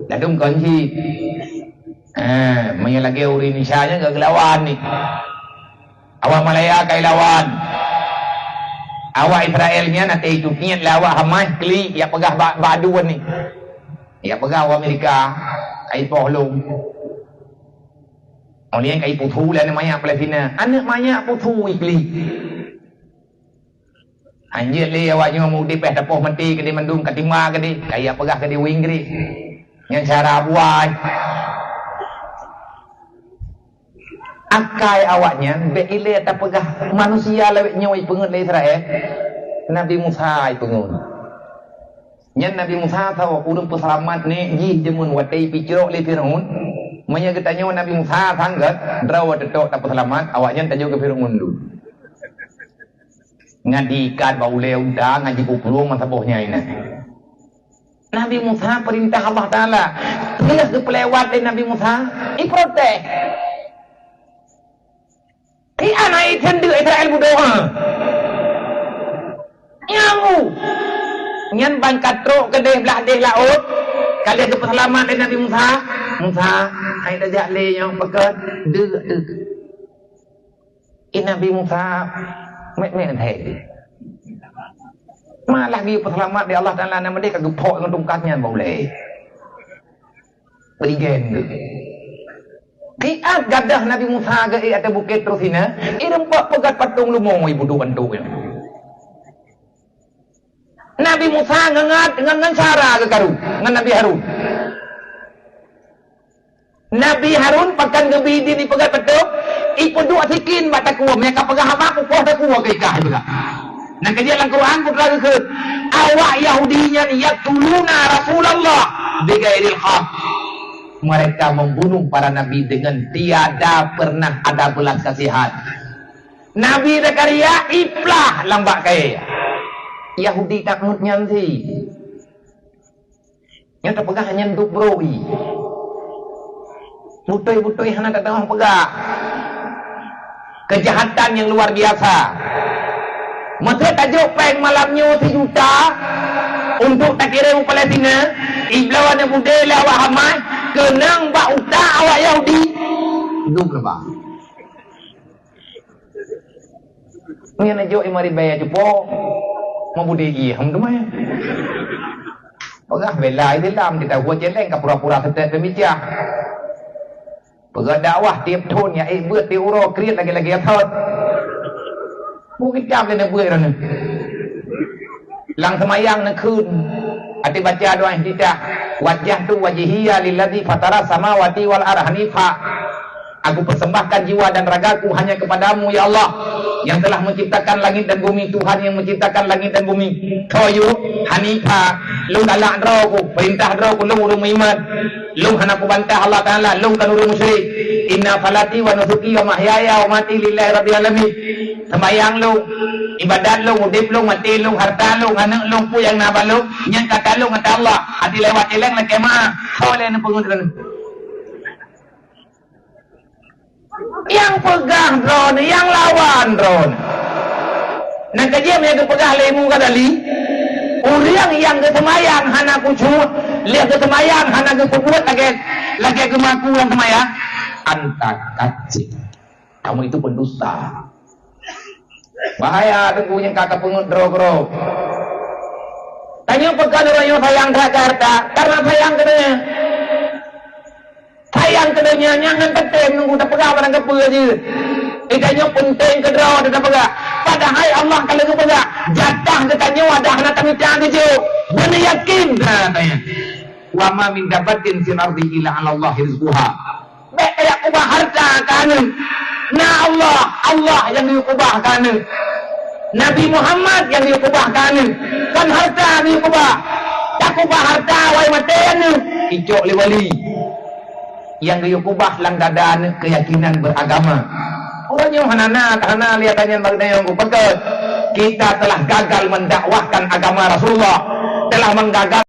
Ladôm kon jih. Eh, meunyoe lagée ureuëng Indonesia nyan ka geulawan ni. Awak Malaya ka ilawan. Awak Israel nyan até itu niet lé awak Hamas klik, ya peugah bak, bak adu ni. Ya peugah awak Amerika, ka ipoh lom. Oleh ka ipusu lé aneuëk manyak Palestina. Aneuëk manyak pusu iklik. Anjeuet lé awak nyoe meuudép eh tapoh maté keudéh mandum ka tima keudéh, kaya peugah keudéh u Inggris. Nyan cara buai. Akai awak nyan bék ilée tapeugah manusia lawét nyoe ipeungeuet lé Israel. Nabi Musa ipeungeuet. Nyan Nabi Musa tho ureuëng peuseulamat nek jih deungon watée ipicrok lé Firaun. Meunyoe geutanyoe Nabi Musa sanggot, droe teutôk tapeuseulamat, awak nyan tajok keu Firaun dulu. Ngan diikat bak ulée unta, ngan jipuplueng meusaboh nyan inan. Nabi Musa peurintah Allah Taala. Trok geupeulewat lé Nabi Musa, iprotes. Tian ai teundeuk Israel budoe. Nyan u. Nyan ban ka trok keudeh blah deh laôt, ka lheueh geupeuseulamat lé Nabi Musa. Musa, hai tajak lé nyang peugét, deuk, deuk. Ih, Nabi Musa meuet-meuet hai. Malah geupeuseulamat lé Allah Taala, na meudeh ka geuphok ngon tungkat nyan bak ulée. Berigen geuh. Kiat gadoh Nabi Musa geuék ateueh bukét Tursina, ireumpok peugét patong lumoe ibudu antuk nyan. Nabi Musa ngon, ngon, ngon syedara geukaru ngon Nabi Harun. Nabi Harun pakon geubi idin ipeugét patong, ipeuduek sikin bak takue, meuka peugah haba pukoh takue keu ikah ipeugah. Nyang keujeuet lam Quran peugah geukheun, awak Yahudi nyan yaqtuluna Rasulullah bighairil haq. Mereka membunuh para nabi dengan tiada pernah ada belas kasihan. Nabi Zakaria iplah lam bak kayée. Yahudi takot nyan sit. Nyang teupeugah nyan duek brok ie. Beutôi-beutôi hana teuteumé peugah. Keujahatan nyang luar biasa. Meusé tajok péng malam nyoe sijuta untuk takirém u Palestina, ibloe aneuk budé lé awak Hamas, keunong bak utak awak Yahudi. Duek leubah. Nyan jok lima ribèe cupo, meubudé ie hom teuma. Peugah bela Islam di tahu celeng ka pura-pura seutét pemicah. Peugah dakwah tiep thon ya ék beuet di uroe kriet lagèe-lagèe thon. Peue kitab lé neubuet droeneuh. Lam seumayang neukheun, até baca doa iftitah, "Wajjahtu wajhiya lilladzi fatara samawati wal arda hanifa." Aku persembahkan jiwa dan ragaku hanya kepadamu, ya Allah, yang telah menciptakan langit dan bumi, Tuhan yang menciptakan langit dan bumi. Toyo hanifa, lôn galak droe ku, perintah droe ku, lôn ureuëng meuiman. Lôn hana kubantah Allah Taala, lôn kon ureuëng musyrik. Inna salati wa nusuki wa mahyaya wa mati lillahi rabbil alamin. Sembayang lôn, ibadat lôn, udeb lôn, maté lôn, harta lôn, aneuk lôn, peue nyang na bak lôn, nyang ka kalon ata Allah. Até lewat ileng lakée meuah. Ho lé neupeungeut lôn. Nyang peugah droeneuh, nyang lawan droeneuh. Nyang keujeuem nyang geupeugah lé Imam Ghazali, ureuëng nyang geuseumayang hana khusyuk, lheueh geuseumayang hana geupeubuet lagée, lagée geumaku lam seumayang, anta kacib. Kamu itu pendusta. Bahaya teungku nyang ka tapeungeut droe-droe. Tanyoe peugah ureuëng nyoe sayang that keu harta, karena sayang keu donya. Sayang keu donya nyan hana penting, nunggu tapeugah barang kapeue jih. Geutanyoe penting keudroe tapeugah. Padahai Allah ka lheueh geupeugah, jatah geutanyoe ada hana tamita geujok. Beuna yakin, katanya. "Wa ma min dabbatin fil ardi illa 'alallahi rizquha." Bék kajak kubah harta keu aneuk. Na Allah, Allah nyang geuyue kubah keu aneuk. Nabi Muhammad nyang geuyue kubah keu aneuk. Kon harta geuyue kubah. Takubah harta, wai maté aneuk. Icok lé wali. Nyang geuyue kubah lam dada aneuk keuyakinan beragama. Ureuëng nyoe hana na, hana lihat tanyan bak dayong ku. Beutôi. Kita telah gagal mendakwahkan agama Rasulullah. Telah menggagal